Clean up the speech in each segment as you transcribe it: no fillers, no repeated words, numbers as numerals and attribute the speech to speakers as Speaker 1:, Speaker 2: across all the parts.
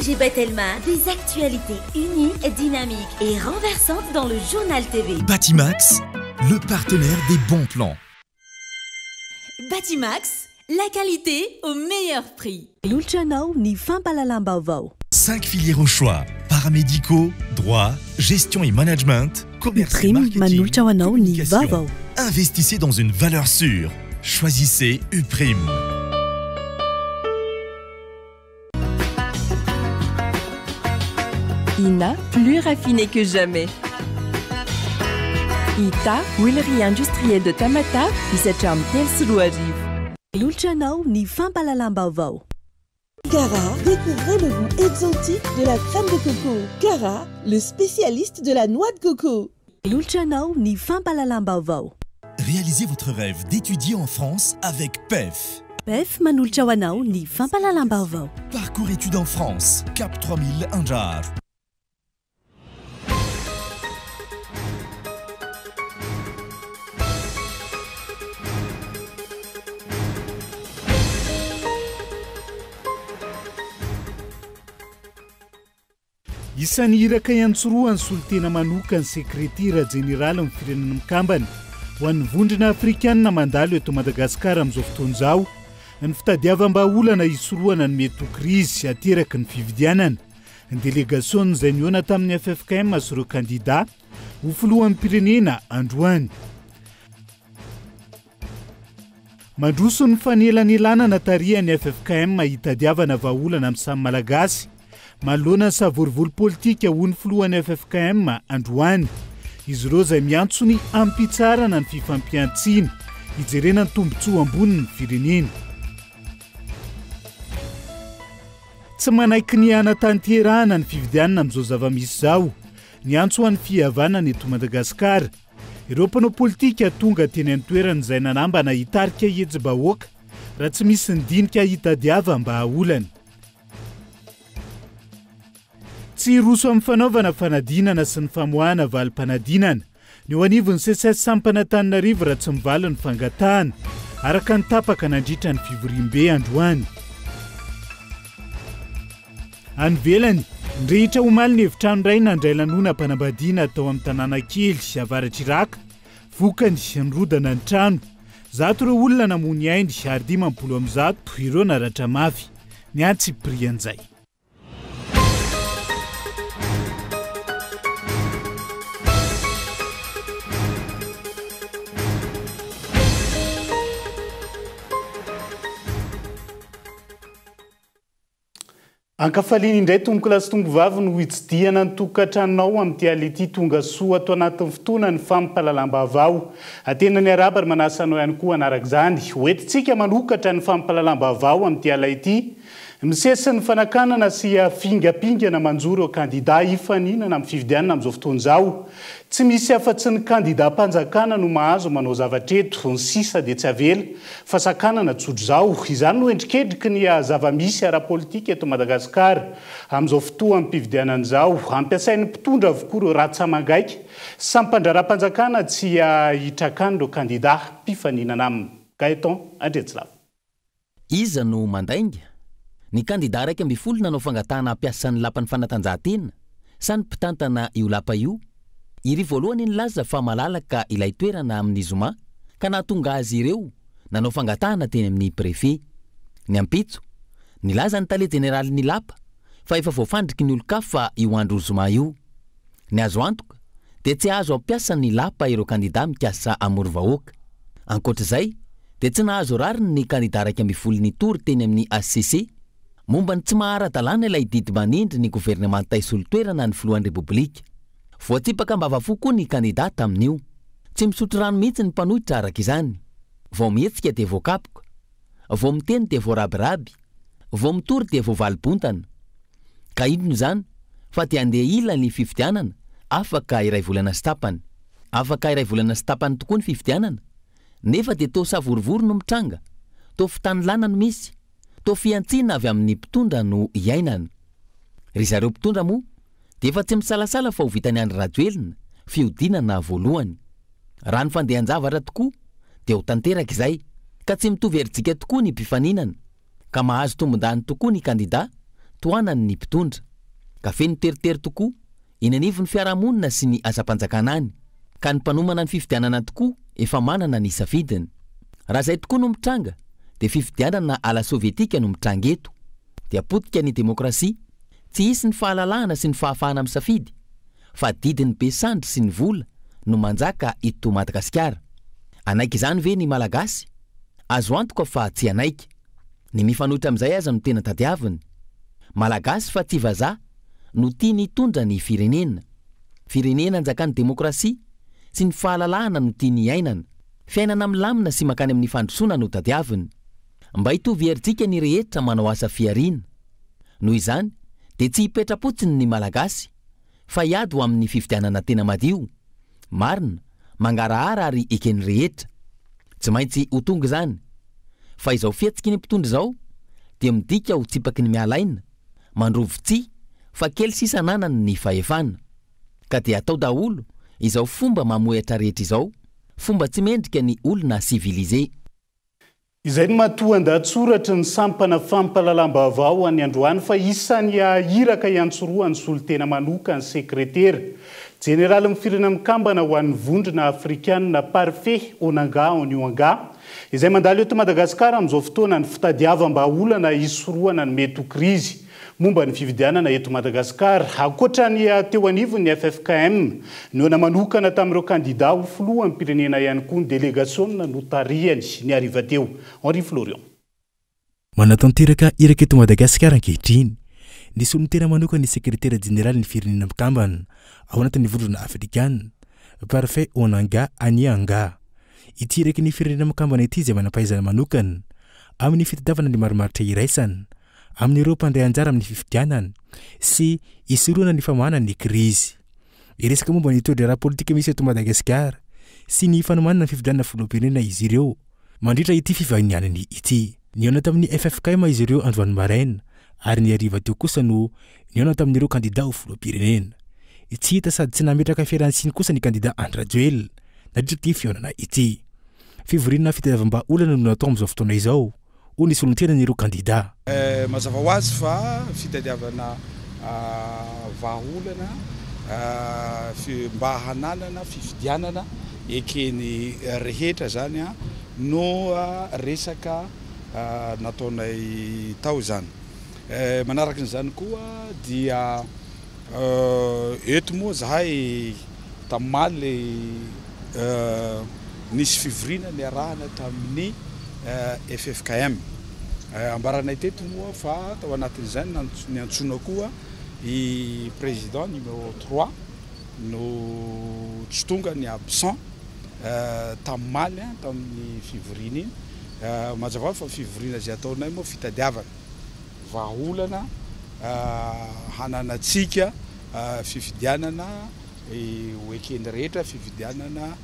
Speaker 1: ONG Batelma, des actualités uniques, dynamiques et renversantes dans le Journal TV.
Speaker 2: Batimax, le partenaire des bons plans.
Speaker 1: Batimax, la qualité au meilleur prix.
Speaker 3: Manolotra anao ny fampahalalam-baovao.
Speaker 2: 5 filières au choix, paramédicaux, droit, gestion et management, commerce et
Speaker 3: Uprime
Speaker 2: marketing,
Speaker 3: manolotra ho anao ny
Speaker 2: communication.
Speaker 3: vaovao.
Speaker 2: Investissez dans une valeur sûre. Choisissez Uprime.
Speaker 4: Ina, plus raffiné que jamais. Ita, huilerie industrielle de Tamatave, hisatra amin'ny 2003.
Speaker 3: Manolotra anao ny fampahalalam-baovao.
Speaker 5: Cara, découvrez le goût exotique de la crème de coco. Cara, le spécialiste de la noix de coco.
Speaker 3: Manolotra anao ny fampahalalam-baovao.
Speaker 2: Réalisez votre rêve d'étudier en France avec PEF.
Speaker 3: PEF manolotra ho anao ny fampahalalam-baovao.
Speaker 2: Parcours études en France, Cap 3000 Anjar.
Speaker 6: Isan'ny iraka iantsorohan'ny solontena manokan'ny sekretera jeneralin'ny Firenena Mikambana ho an'ny Vondrona Afrikanina mandalo eto Madagasikara amin'izao fotoana izao ny fitadiavam-bahaolana hisorohana ny mety ho krizy ateraky ny fifidianana. Ny delegasiona izay nihaona tamin'ny ffkm sy ireo kandidà ho filoham-pirenena androany. Mandroso ny fanelanelanana tarihan'ny ffkm hitadiavana vahaolana amin'ny samy Malagasy manoloana ny savorovoro politika hoy ny filohan'ny ffkm androany. Izy ireo izay miantso ny hampitsarana ny fifampihantsiana hijerena ny tombontsoa ambonin'ny firenena. Tsy manaiky ny hanatanterahana ny fifidianana amin'izao zava-misy izao ny antso ho an'ny fihavanana eto Madagasikara. Ireo mpanao politika tonga teny an-toerana izay nanambana hitarika hetsi-bahoaka raha tsy misy ny dinika hitadiavam-bahaolana. Tsy hiroso amin'ny fanaovana fanadinana sy ny famoahana valim-panadinana ny eo anivon'ny Seces Sampana Antananarivo raha tsy mivaly ny fangatahana, araka ny tapaka nandritra ny fivoriambe androany. Any ivelany, nirehitra omaly ny efitrano iray nandray lanonam-panambadiana tao amin'ny tanàna kely avaratr'Iraka. Vokany, nirodana ny trano. 100 ireo olona namoy ny ainy ary 150 ireo naratra mafy. Ny antsipirian'izay. Ankafaliana indray tompokolahy sy tompovavy no hitsidihana ny tokantranonao amin'ity alina ity. Tonga soa ato anatin'ny fotoana ny fampahalalam-baovao. Tena miarahaba ary manasa anao ihany koa hanaraka izany. Hoentintsika manokatra ny fampahalalam-baovao amin'ity alina ity. Misesy ny fanakanana sy fingampingana manjo ireo kandidà hifaninana amin'ny fifidianana amin'izao fotoana izao. Tsy misy afa-tsy ny kandidàm-panjakana no mahazo manao zavatra eto, ny sisa dia tsy avela fa sakanana tsotr'izao. Izany no endrikendriky ny zava-misy ara-politika eto Madagasikara amin'izao fotoam-pifidianana izao. Ampiasain'ny mpitondra avokoa ireo ratsa-mangaika sy sampan-draharaham-panjakana tsy hitrakan'ireo kandidà mpifaninana aminy. Gaëtan Andriantsilavo.
Speaker 7: Iza no mandainga? Ny kandidà 11 nanao fangatahana hampiasa ny lapan'ny fanatanjahantena sa ny mpitantana io lapa io? Iry voalohany nilaza fa malalaka ilay toerana amin'ny zoma ka nahatonga azy ireo nanao fangatahana teny amin'ny prefe. Ny ampitso, nilaza ny tale jeneralin'ny lapa fa efa voafandriky ny olon-kafa io andro zoma io. Ny azo antoka dia tsy hahazo hampiasa ny lapa ireo kandidà mikasa hamory vahoaka. Ankoatra izay dia tsy nahazo rariny ny kandidà 11 nitory teny amin'ny hcc momba ny tsy maha ara-dalàna ilay didy manendry ny governemanta hisolo toerana ny filohan'ny Repoblika. Voatsipaka am-bavafo koa ny kandidà tamin'io. Tsy misotro rano mihitsy ny mpanohitra araka izany. Vao mihetsika dia voakapoka. Vao miteny dia voarabiraby. Vao mitory dia voavaly bontana. Ka inona izany fa dia handeha hila ny fifidianana afaka iray volana sy tapany. Afaka iray volana sy tapany tokoa ny fifidianana nefa dia toa savorovoro no mitranga, toa fitanilana no misy, toa fihantsiana avy amin'ny mpitondra no iainana. Ry zareo mpitondra moa dia efa tsy misalasala fa ho vitan'i Andry Rajoelina fihodinana voalohany. Raha ny fandehan-javatra tokoa dia ho tanteraka izay, ka tsy mitovy herijika tokoa ny mpifaninana, ka mahazo tombondany tokoa ny kandida. tohanany ny mpitondra. Ka feno teritery tokoa eny anivon'ny fiarahamonina sy ny asam-panjakana any. Ka ny mpanomana ny fifidianana tokoa efa manana ny safidiny. Raha izay tokoa no mitranga dia fifidianana à la sovietika no mitranga eto. Dia potika ny demokrasia, tsy hisy ny fahalalahana sy ny fahafahana misafidy fa didin'ny be sandry sy ny vola no manjaka eto Madagasikara. Hanaiky izany ve ny Malagasy? Azo antoka fa tsy hanaiky. Ny mifanohitra amin'izay aza no tena tadiaviny. Malagasy fa tsy vazaha no tiany hitondra ny firenena. Firenena anjakan'ny demokrasia sy ny fahalalahana no tiany hiainana. Fiainana milamina sy mankany amin'ny fandrosoana no tadiaviny. Mba hitovy herijika ny rehetra manao asa fihariana. Noho izany dia tsy hipetra-potsiny ny Malagasy fa hiady ho amin'ny fifidianana tena madio, marina, mangarahara ary eken'ny rehetra. Tsy maintsy ho tonga izany. Fa izao fihetsiky ny mpitondra izao dia midika ho tsipaky ny miala aina, mandrovi-tsihy fa kely sisa ananany ny fahefana. Ka dia atao daholo izao fomba mamohehatra rehetra izao, fomba tsy mendrika ny olona civilisé.
Speaker 6: Izay no matoan-dahatsoratry ny sampana fampahalalam-baovao any androany fa isan'ny iraka iantsorohan'ny solontena manokan'ny sekretera jeneralin'ny Firenena Mikambana ho an'ny Vondrona Afrikanina Parfait Onanga Onyonga izay mandalo eto Madagasikara amin'izao fotoana ny fitadiavam-bahaolana hisorohana ny mety ho krizy Momba ny fifidianana eto Madagasikara, ankoatra ny teo anivon'ny ffkm, nihaona manokana tamin'ireo kandidà ho filoham-pirenena ihany koa ny delegasiona notarihany ny hariva teo. Henri Florian.
Speaker 8: Manatanteraka iraka eto Madagasikara ankehitriny ny solontena manokan'ny sekretera jeneralin'ny Firenena Mikambana ao anatin'ny Vondrona Afrikana, Parfait Onanga Anyanga. Ity iraky ny Firenena Mikambana ity izay manam-pahaizana manokana amin'ny fitadiavana ny marimaritra iraisana amin'ireo mpandray anjara amin'ny fifidianana sy hisorohana ny famahana ny krizy. Hiresaka momba ny toe-draharaha politika misy eto Madagasikara sy ny fanomanana ny fifidianana filoham-pirenena izy ireo mandritra ity fivahinianany ity. Nihaona tamin'ny ffkm izy ireo androany maraina ary ny hariva teo kosa no nihaona tamin'ireo kandida ho filoham-pirenena. Tsy hita sady tsy nametraka fialan-tsiny kosa ny kandida Andry Rajoelina nandritra ity fihaonana ity. Fivoriana fitadiavam-bahaolana no natao amin'izao fotoana izao. hoy ny solontenan'ireo kandidà.
Speaker 9: Mazava ho azy fa fitadiavana vahaolana mba hananana fifidianana eken'ny rehetra izany no resaka nataonay tao izany. Manaraka an'izany koa dia Eto moa zahay tamaly nisy fivoriana niarahana tamin'ny ffkm. Ambaranay teto moa fa tao anatin'izany niantsoana koa i président numéro trois no tsy tonga ny absent tamaly tamin'ny fivoriana iny. Mazava fa fivoriana izay ataonay moa fitadiavana. Vahaolana hananantsika fifidianana ho eken'ny rehetra, fifidianana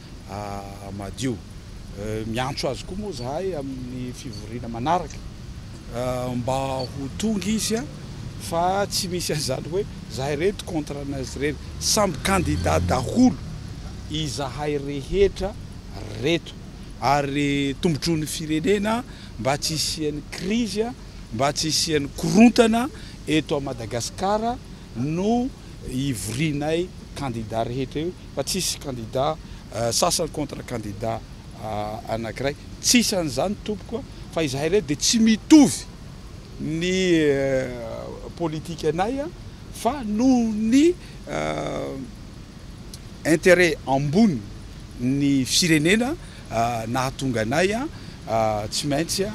Speaker 9: madio. Miantso azy koa moa izahay amin'ny fivoriana manaraka mba ho tonga izy fa tsy misy an'izany hoe izahay ireto contre an'azy ireny. Samby kandida daholo izahay rehetra reto ary tombontsoan'ny firenena mba tsy hisian'ny krizy. Mba tsy hisian'ny korontana eto à Madagascar no hivorianay candidat rehetra io fa tsisy candidat sasany contre candidat anakiray, tsisy an'izany tompoko a, fa izahay reto dia tsy mitovy ny politique anay fa noho ny intérêt ambony ny firenena nahatonga anay tsy maintsy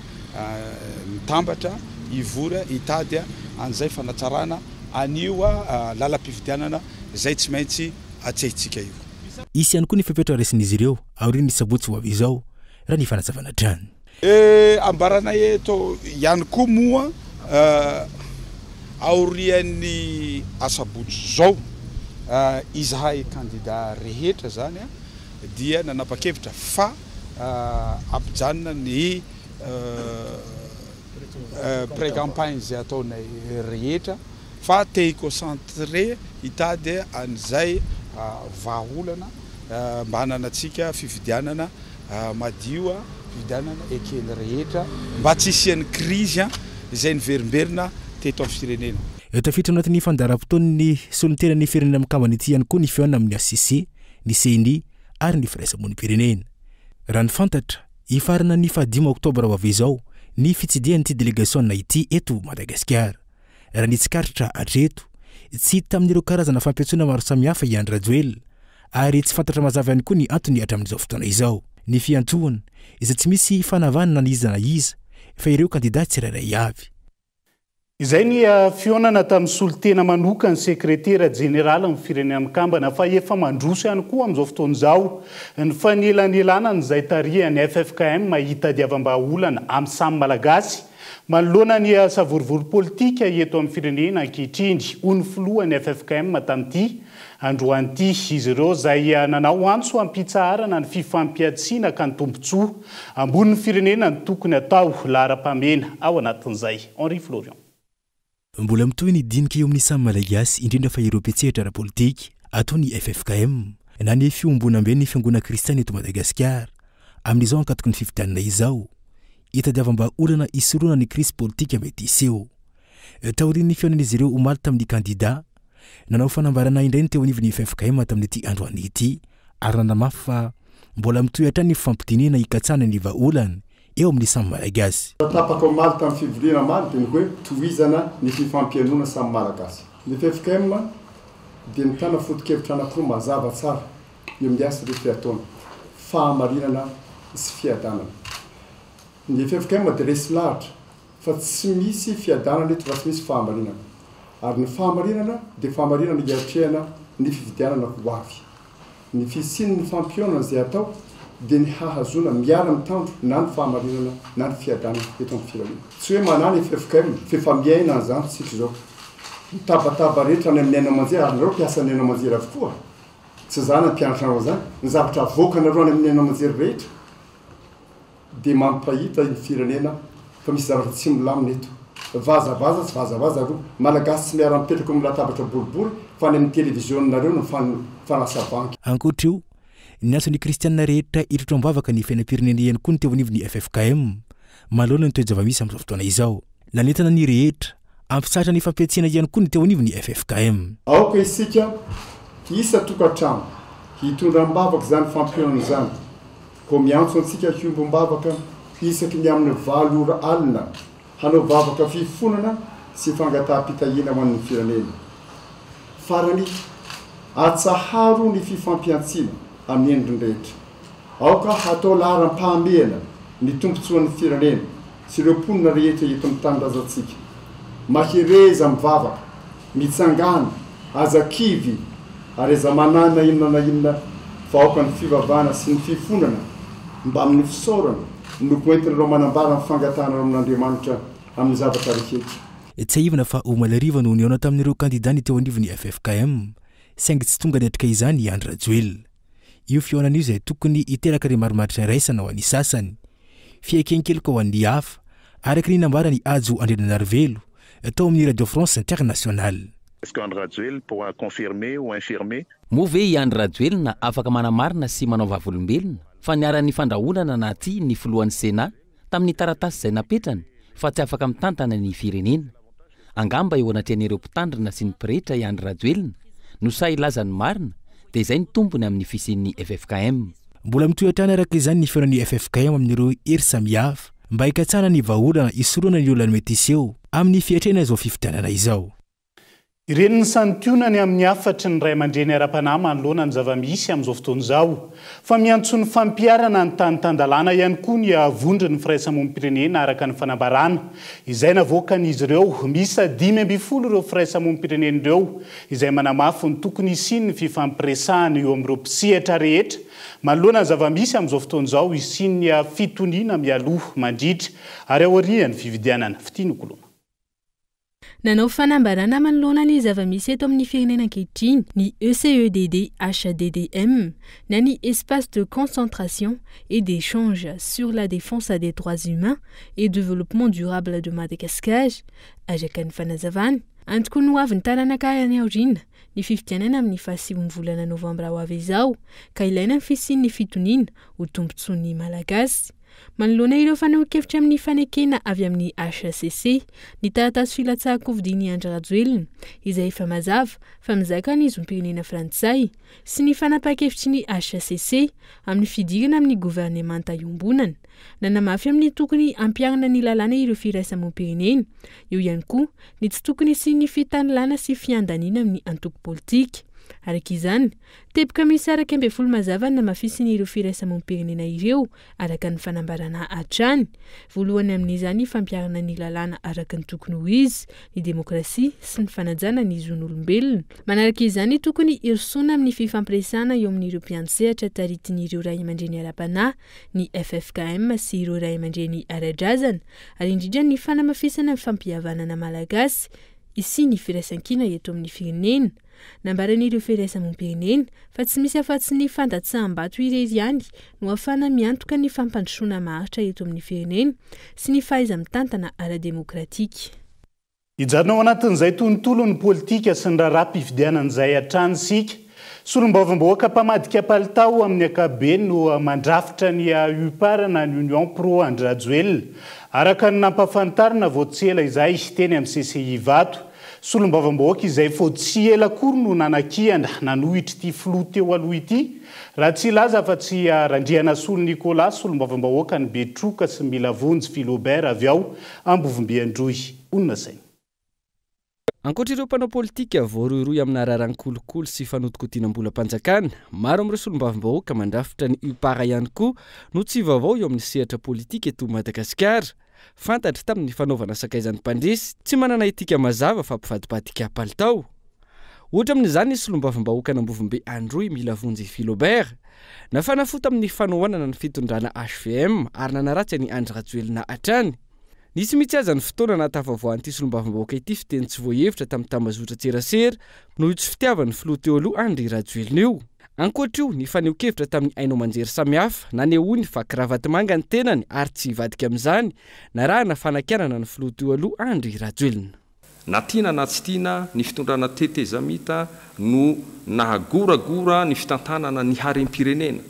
Speaker 9: mitambatra hivory hitady an'izay fanatsarana an'io lalam-pifidianana izay tsy maintsy atrehintsika io.
Speaker 8: Hisy ihany koa ny fepetra raisin'izy ireo aorian'ny sabotsy ho avy izao, raha ny fanazavana hatrany.
Speaker 9: Ambaranay eto ihany koa moa aorian'ny asabotsy izao izahay kandida rehetra izany dia nanapa-kevitra fa hampijanona ny pré-campagne izay ataonay rehetra fa te hi-concentrer hitady an'izay vahaolana mba hananantsika fifidianana madio, fifidianana eken'ny rehetra mba tsy hisian'ny krizy izay niverimberina teto amin'ny firenena.
Speaker 8: Tafiditra anatin'ny fandaharam-potoan'ny solontenan'ny Firenena Mikambana ity ihany koa ny fihaonana amin'ny hcc, ny Ceni ary ny firaisamonim-pirenena. Raha ny fantatra, hifarana ny fahadimy oktobra ho avy izao ny fitsidihan'ity delegasiona ity eto Madagasikara. Raha ny tsikaritra hatreto, tsy hita tamin'ireo karazana fampiantsoana maro samihafa i Andry Rajoelina ary tsy fantatra mazava ihany koa ny antony hatramin'izao fotoana izao. Ny fiantsoana, izay tsy misy fanavahana na iza na iza, fa ireo kandida tsirairay avy.
Speaker 6: Izay ny fihaonana tamin'ny solontena manokan'ny sekretera jeneralin'ny Firenena Mikambana fa efa mandroso ihany koa amin'izao fotoana izao ny fanelanelanana izay tarihan'ny ffkm hitadiavam-bahaolana amin'ny samy Malagasy manoloana ny savorovoro politika eto amin'ny firenena ankehitriny, hoy ny filohan'ny ffkm tamin'ity androany ity. Izy ireo izay nanao antso hampitsaharana ny fifampihantsiana ka ny tombontsoa ambonin'ny firenena no tokony atao laharam-pahamehana ao anatin'izay. Henri Florian.
Speaker 8: Mbola mitohy ny dinika eo amin'ny samy Malagasy, indrindra fa ireo mpiantsehatra ara-politika, ataon'ny ffkm, na ny Fiombonamben'ny Fiangonana Kristiana eto Madagasikara, amin'izao ankatoky ny fifidianana izao. Hitadiavam-bahaolana hisorohana ny krizy politika mety hiseho. Taorian'ny fihaonan'izy ireo omaly tamin'ny kandidà, nanao fanambarana indray ny teo anivon'ny ffkm tamin'ity androany ity ary nanamafy fa mbola mitohy hatrany ny fifampidinihana hikatsahana ny vahaolana eo amin'ny samy Malagasy.
Speaker 10: Tapaka omaly tamin'ny fivoriana omaly dia ny hoe tohizana ny fifampihainoana samy Malagasy. Ny ffkm dia mitana foto-kevitra anankiroa mazava tsara eo amin'ny asa rehetra ataony, fahamarinana sy fiadanana. Ny ffkm dia resy lahatra fa tsy misy fiadanana eto raha tsy misy fahamarinana. Ary ny fahamarinana dia fahamarinana hiatrehana ny fifidianana ho avy. Ny fisian'ny fampihaonana izay atao dia ny hahazoana miara-mitandro na ny fahamarinana na ny fiadanana eto amin'ny firenena. Tsy hoe manahy ny ffkm f'efa miaina an'izany isika izao. Ny tabataba rehetra any amin'ny haino aman-jery, ary nareo mpiasan'ny haino aman-jery avokoa, tsy izaho nampianatra anareo an'izany, ny zavatra avoakanareo any amin'ny haino aman-jery rehetra, dia mampahita ny firenena fa misy zavatra tsy milamina eto. Vazavaza tsy vazavaza aloha. Malagasy tsy miara mipetraka eo amin'ny latabatra boribory fa any amin'ny televisionareo no mifanasa banky.
Speaker 8: Ankoatra io, niantso ny kristianina rehetra hitrotro am-bavaka ny fiainam-pirenena ihany koa ny teo anivon'ny ffkm manoloana ny toe-javamisy amin'izao fotoana izao. Nanentana ny rehetra hampitsahatra ny fampihantsiana ihany koa ny teo anivon'ny ffkm.
Speaker 10: Aoka isika isan-tokantrano hitondra am-bavaka izany fampionana izany. Koa miantso antsika hiombom-bavaka isaky ny amin'ny valo ora alina hanao vavaka fifonana sy fangataham-pitahiana ho an'ny firenena. Farany, atsaharo ny fifampihantsiana amin'ny endriny rehetra. Aoka hatao laharam-pahamehana ny tombontsoan'ny firenena sy ireo mponina rehetra eto amin'ny tanindrazantsika. Mahereza mivavaka, mitsangàna, aza kivy ary aza manahy na inona na inona fa aoka ny fivavahana sy ny fifonana mbamin'ny fisaorana no ho entinareo manambara ny fangatahanareo amin'Andriamanitra amin'ny zavatra rehetra.
Speaker 8: Tsiahivina fa omaly hariva no nihaona tamin'ireo kandidà ny teo anivon'ny ffkm, saingy tsy tonga niatrika izany i Andry Rajoelina. Io fihaonana io izay tokony hiteraka ny marimaritra iraisana ho an'ny sasany, fiaiken-keloka ho an'ny hafa, araka ny nambaran'i Hajo Andriananarivelo tao amin'ny Radio France Internationale.
Speaker 11: Est-ce que Andry Rajoelina pourra confirmer ou infirmer?
Speaker 7: Moa ve i Andry Rajoelina afaka manamarina sy manao vavolombelona fa niharan'ny fandrahonana na tsia ny filohan'ny Sénat tamin'ny taratasy izay napetrany fa tsy afaka mitantana ny firenena? Angamba eo anatrehan'ireo mpitandrina sy ny pretra i Andry Rajoelina no sahy hilaza ny marina dia izay ny tombony amin'ny fisian'ny ffkm.
Speaker 8: Mbola mitohy hatrany araka izany ny fihaonan'ny ffkm amin'ireo hery samihafa mba hikatsahana ny vahaolana hisorohana ny olana mety hiseho amin'ny fiatrehana izao fifidianana izao.
Speaker 6: Ireny ny santionany amin'ny hafatry ny ray aman-dreny ara-panahy manoloana ny zava-misy amin'izao fotoana izao. Fa miantso ny fampiharana ny tany tan-dalàna ihany koa ny vondron'ny firaisamonim-pirenena araka ny fanambarana izay navoakan'izy ireo. Miisa 15 ireo firaisamonim-pirenena ireo izay manamafy ny tokony hisian'ny fifampiresahana eo amin'ireo mpisehatra rehetra manoloana ny zava-misy amin'izao fotoana izao hisian'ny fitoniana mialoha, mandritra ary aorian'ny fifidianana. Fitia Nokoloana.
Speaker 12: Nanao fanambarana manoloana ny zava-misy eto amin'ny firenena ankehitriny ny ECEDD HDDM na ny Espace de concentration et d'échange sur la défense des droits humains et développement durable de Madagascar, araka ny fanazavana. Antoko ny hoavin'ny taranaka any aoriana ny fifidianana amin'ny fahasivin'ny volana novambra ho avy izao ka ilaina ny fisian'ny fitoniana ho tombontsoan'ny Malagasy. Manoloana ireo fanehoan-kevitra amin'ny fanekena avy amin'ny hcc ny taratasy filatsahan-kofidian'i Andry Rajoelina, izay efa mazava fa mizaka ny zom-pirenena frantsay, sy ny fanapahan-kevitry ny hcc amin'ny fidirana amin'ny governemanta iombonana. Nanamafy amin'ny tokony hampiharana ny lalàna ireo firaisamoam-pirenena. Eo ihany koa ny tsy tokony hisian'ny fitanilana sy fiandaniana amin'ny antoko politika. Araka izany, teboka miisa 11 mazava ny namafisin'ireo firaisamoam-pirenena ireo, araka ny fanambarana hatrany. Voalohany amin'izany ny fampiharana ny lalàna araka ny tokony ho izy, ny demokrasia sy ny fanajana ny zon'olombelona. Manaraka izany, tokony hirosoana amin'ny fifampiresahana eo amin'ireo mpiantsehatra taritin'ireo ray aman-dreny ara-panahy, ny ffkm sy ireo ray aman-dreny ara-drazana, ary indrindra ny fanamafisana ny fampihavanana malagasy sy ny firaisankina eto amin'ny firenena. Nambaran'ireo firaisamoam-pirenena fa tsy misy afa-tsy ny fandatsaham-bato irery ihany no ahafahana miantoka ny fampandrosoana maharitra eto amin'ny firenena sy ny fahaiza-mitantana ara-demokratika.
Speaker 6: Hijanona ao anatin'izay tontolon'ny politika sy ny raharaham-pifidianana izay hatrany isika. Solombavambahoaka mpamadika palitao amin'ny ankapobeny no mandrafitra ny UPAR na ny Union Pro Andry Rajoelina, araka ny nampahafantarina vao tsy ela izay teny amin'ny CCI Ivato. Solombavambahoaka izay vao tsy ela akory no nanakihana nanohitra ity filoha teo aloha ity, raha tsy hilaza afa-tsy Randrianasolo Nicolas, solombavambahoakan'i Betroka sy Milavonjy Philobert avy ao Ambovombe Androy. Honina saina.
Speaker 13: Ankoatra ireo mpanao politika voarohirohy amina raharahan-kolikoly sy fanodinkodinam-bolam-panjakana, maro amin'ireo solombavambahoaka mandrafitra ny UPAR ihany koa no tsy vaovao eo amin'ny sehatra politika eto Madagasikara. Fantatra tamin'ny fanaovana sakaizan'ny mpandresy, tsy manana etika mazava fa mpivadibadika palitao. Ohatra amin'izany ny solombavambahoakan'Ambovombe Androy Milavonjy Philobert. Nafana fo tamin'ny fanohanana ny fitondrana hvm ary nanaratsy an'i Andry Rajoelina hatrany. Nisy mihitsy aza ny fotoana nahatafavoahan'ity solombavambahoaka ity fiteny tsy voahevitra tamin'ny tambazotran-tserasera noho io tsy fitiavan'ny filoha teo aloha Andry Rajoelina io. Ankoatra io, nifaneho-kevitra tamin'ny haino aman-jery samihafa, nanehoany fa kiravatimanga ny tenany ary tsy hivadika amin'izany, narahana fanakianana ny filoha teo aloha Andry Rajoelina.
Speaker 14: Na tiana na tsy tiana, ny fitondrana tetezamita no nahagoragora ny fitantanana ny harem-pirenena.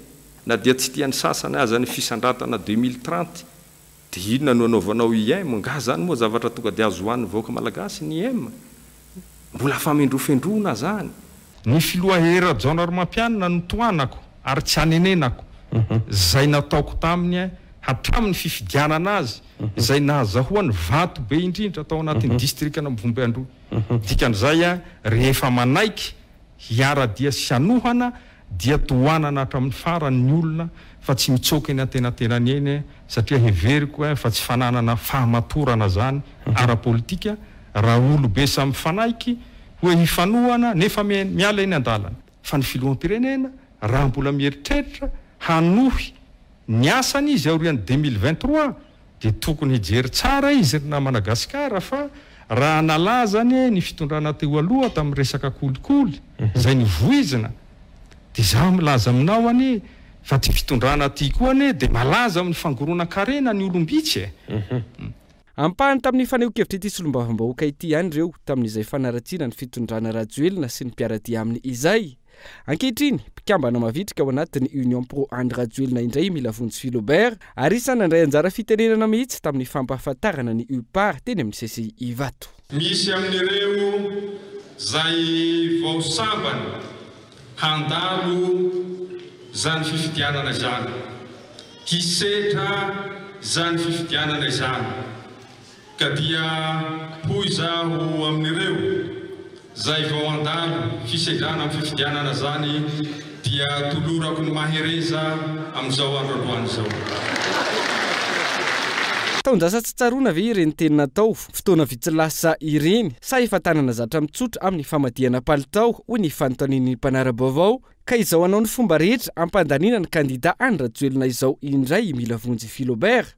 Speaker 14: Na dia tsy tian'ny sasany aza ny fisandratana 2030, Dia inona no anaovanao IM? Nga zany moa zavatra tonga dia azo hohanin'ny vahoaka malagasy ny IM? Mbola famendrofendroana zany.
Speaker 15: Ny filoha Hery Rajaonarimampianina no tohanako ary tsy hanenenako izay nataoko taminy hatramin'ny fifidianana azy izay nahazahoany vato be indrindra tao anatin'ny distrikan'Ambovombe Androy. Dikan'izay rehefa manaiky hiara-dia sy hanohana dia tohanana hatramin'ny farany ny olona fa tsy mitsoaka eny antenantenany eny satria heveriko fa tsy fananana fahamatorana zany ara-politika raha olobe samy mifanaiky hoe hifanohana nefa miala eny andalana. Fa ny filoham-pirenena raha mbola mieritreritra hanohy ny asany izy aorian'ny 2023 Dia tokony hijery tsara izy ry namana Gasikara fa raha nalaza anie ny fitondrana teo aloha tamin'ny resaka kolikoly izay novoizina dia izaho milaza aminao anie fa ty fitondrana ty koa anie dia malaza amin'ny fangoronan-karena ny olom-bitsy e!
Speaker 13: Ampahany tamin'ny fanehoan-kevitr'ity solombavambahoaka ity ihany ireo tamin'izay fanaratsiana ny fitondrana Rajoelina sy ny mpiara-dia aminy izay. Ankehitriny, mpikambana mavitrika ao anatin'ny Union Pro Andry Rajoelina indray i Milavonjy Philobert ary isan'ny nandray anjara fitenenana mihitsy tamin'ny fampahafantarana ny UPAR teny amin'ny CCI Ivato.
Speaker 16: Misy amin'ireo izay vao sambany handalo izany fifidianana izany, hisetra izany fifidianana izany. Ka dia hoy izaho amin'ireo izay vao handalo fisedrana amin'ny fifidianana izany dia tolorako ny mahereza amin'izao andro androany izao.
Speaker 13: Taon-dasa tsy tsaroana ve ireny teny natao fotoana vitsy lasa ireny sa efa tanana zatra mitsotra amin'ny famadihana palitao hoy ny fanontanian'ny mpanara-baovao ka izao hanao ny fomba rehetra hampandaniana ny kandida Andry Rajoelina izao indray i Milavonjy Philobert.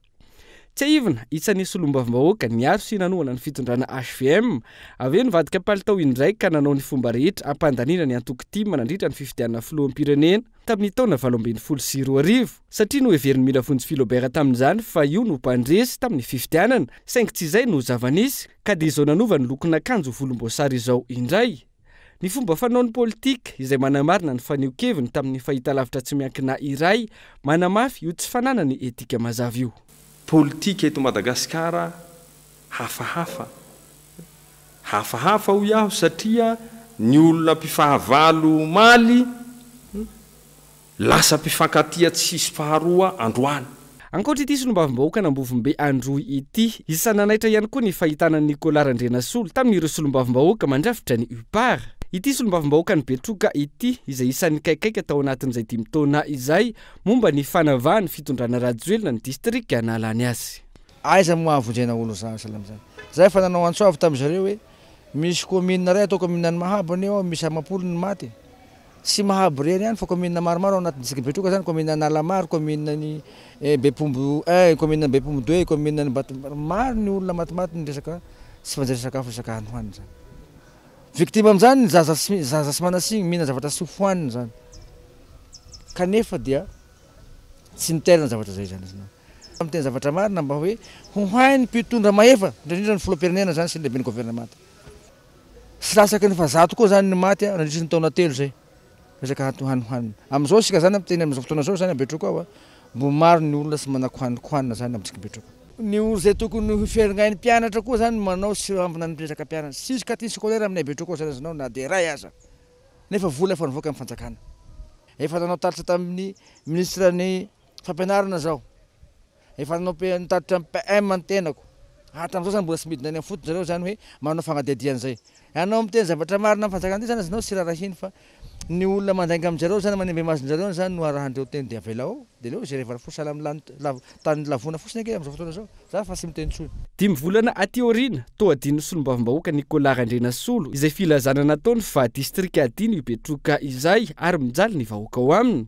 Speaker 13: Tsiahivina, isan'ny solombavambahoaka niaro sy nanohana ny fitondrana hvm, avy eo nivadika palitao indray ka nanao ny fomba rehetra hampandaniana ny antoko tim nandritra ny fifidianana filoham-pirenena tamin'ny taona 2018, satria noheverin'i Milavonjy Philobert tamin'izany fa io no mpandresy tamin'ny fifidianana, saingy tsy izay no zava-nisy, ka dia izao nanova ny lokon'akanjo volomboasary izao indray. Ny fomba fanaony politika, izay manamarina ny fanehoan-keviny tamin'ny fahitalavitra tsy miankina iray, manamafy io tsy fananany etika mazava io.
Speaker 14: Politika eto Madagasikara hafahafa. Hafahafa hoy aho satria ny olona mpifahavalo omaly lasa mpifankatia tsisy faharoa androany.
Speaker 13: Ankoatra ity solombavambahoakan'Ambovombe Androy ity, isan'ny nanaitra ihany koa ny fahitana an'i Nicolas Randrianasolo tamin'ireo solombavambahoaka mandrafitra ny Upar. Ity solombavambahoakan'i Betroka ity, izay isan'ny nikaikaika tao anatin'izay dimy taona izay momba ny fanavahan'ny fitondrana Rajoelina ny distrika nahalany azy.
Speaker 17: Aiza moa ahavonjena olona zany sahala amizany. Za efa nanao antso avo tamin'ny zareo hoe misy commune iray atao commune an'i Mahabo anie ao misy amam-polony ny maty. Tsy Mahabo irery ihany fa commune maromaro ao anatin'ny district Betroka zany, commune Analamary, commune an'i Bepombo un, commune an'i Bepombo deux, commune an'i Ambato, maro ny olona matimaty ny resaka tsy fanjariana sakafo resaka hany hohanina zany. Victime amin'izany ny zaza sy zaza sy manasiny mihinana zavatra tsy hohaniny zany. Kanefa dia Tsy nitairina zavatra izay izany izy. Miteny zavatra marina mba hoe ho hain'ny mpitondra mahefa, indrindra indrindra ny filoham-pirenena izany sy ny lehiben'ny governemanta. Tsy latsaky ny fahazato koa izany ny maty nandritry ny taona telo izay, resaka hanohanina. Amin'izao isika izany miteny amin'izao fotoana izao izany Betroka ao, mbo maro ny olona tsy manan-kohanikohanina izany amintsika Betroka. Ny olona izay tokony ho ferinain'ny mpianatra koa izany manao tsirambina ny resaka mpianatra. Tsisy cantine scolaire aminay Betroka ao izany azonao na dia iray aza. Nefa vola efa nivoaka ny fanjakana. Efa nanao tatitra tamin'ny minisitra ny fampianarana zaho. Efa nanao tatitra amin'ny PM ny tenako. Hatramin'izao zany mbola tsy midina any amin'ny fotony zareo zany hoe manao fanadihadiana zay. Ianao miteny zavatra marina amin'ny fanjakana ity zany azonao tsy rarahiny fa ny olona mandainga amin-jareo zany manimba imason-jareo zany no arahan-dreo teny dia avelao ao dia aleo jerevana fotsiny sahala amin'ny lany lavo tany lavoana fotsiny ange amin'izao fotoana izao. Za fa tsy miteny intsony.
Speaker 13: Dimy volana aty aoriana, toa adinon'ny solombavambahoaka Nicolas Randrianasolo izay filazana nataony fa distrika adino i Betroka izay ary mijaly ny vahoaka ao aminy.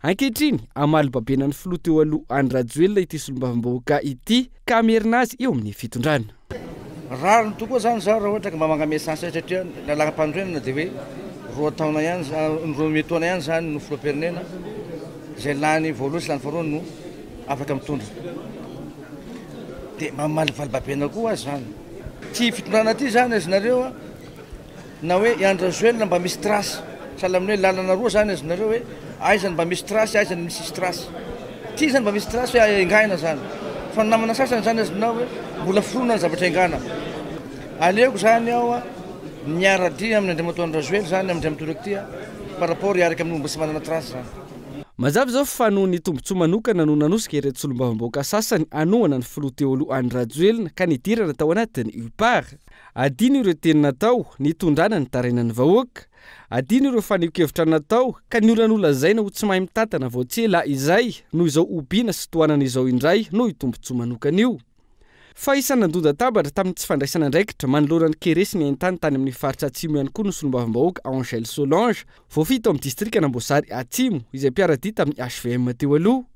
Speaker 13: Ankehitriny, hamaly babena ny filoha teo aloha Andry Rajoelina ity solombavambahoaka ity ka hamerina azy eo amin'ny fitondrana.
Speaker 17: Rariny tokoa zany zao raha ohatra ka mba magname chance azy satria ny lalàgnam-panorenana dia hoe roa taona ihany, roa taona ihany zany no filoham-pirenena izay lany voalohany sy lany faharoa no afaka mitondra. Dia mba mamaly babena koa aza zany. Ty fitondrana ty zany azonareo a, na hoe i Andry Rajoelina mba misy trace, sahala amin'ny hoe lalana roa zany azonareo hoe aiza no mba misy trace, aiza no misy trace. Ty zany mba misy trace hoe engaina zany. Fa ny namana sasany zany azonao hoe mbola foronina ny zavatra engana. Aleoko zany aho a miara-dia amin'ny Andriamatoa Andry Rajoelina zany amin'ny indray mitoraka ty a par rapport hiaraka amin'ny olona mbola tsy manana trace zany.
Speaker 13: Mazava izao fa noho ny tombontsoa manokana no nanosika ireto solombavambahoaka sasany hanohana ny filoha teo aloha Andry Rajoelina ka nidirana tao anatin'ny UPAR. Adino ireo teny natao, nitondrana ny tarainan'ny vahoaka. Adino ireo fanehoan-kevitra natao ka ny olona nolazaina ho tsy mahay mitantana vao tsy ela izay no izao hobiana sy tohanana izao indray noho io tombontsoa manokana io. Fa isan'ny nandondan-tabatra tamin'ny tsy fandraisana andraikitra manoloana ny kere sy ny haintany tany amin'ny faritra Atsimo ihany koa ny solombavambahoaka Angèle Solange, voafidy tao amin'ny distrikan'Amboasary Atsimo, izay mpiara-dia tamin'ny hvm teo aloha.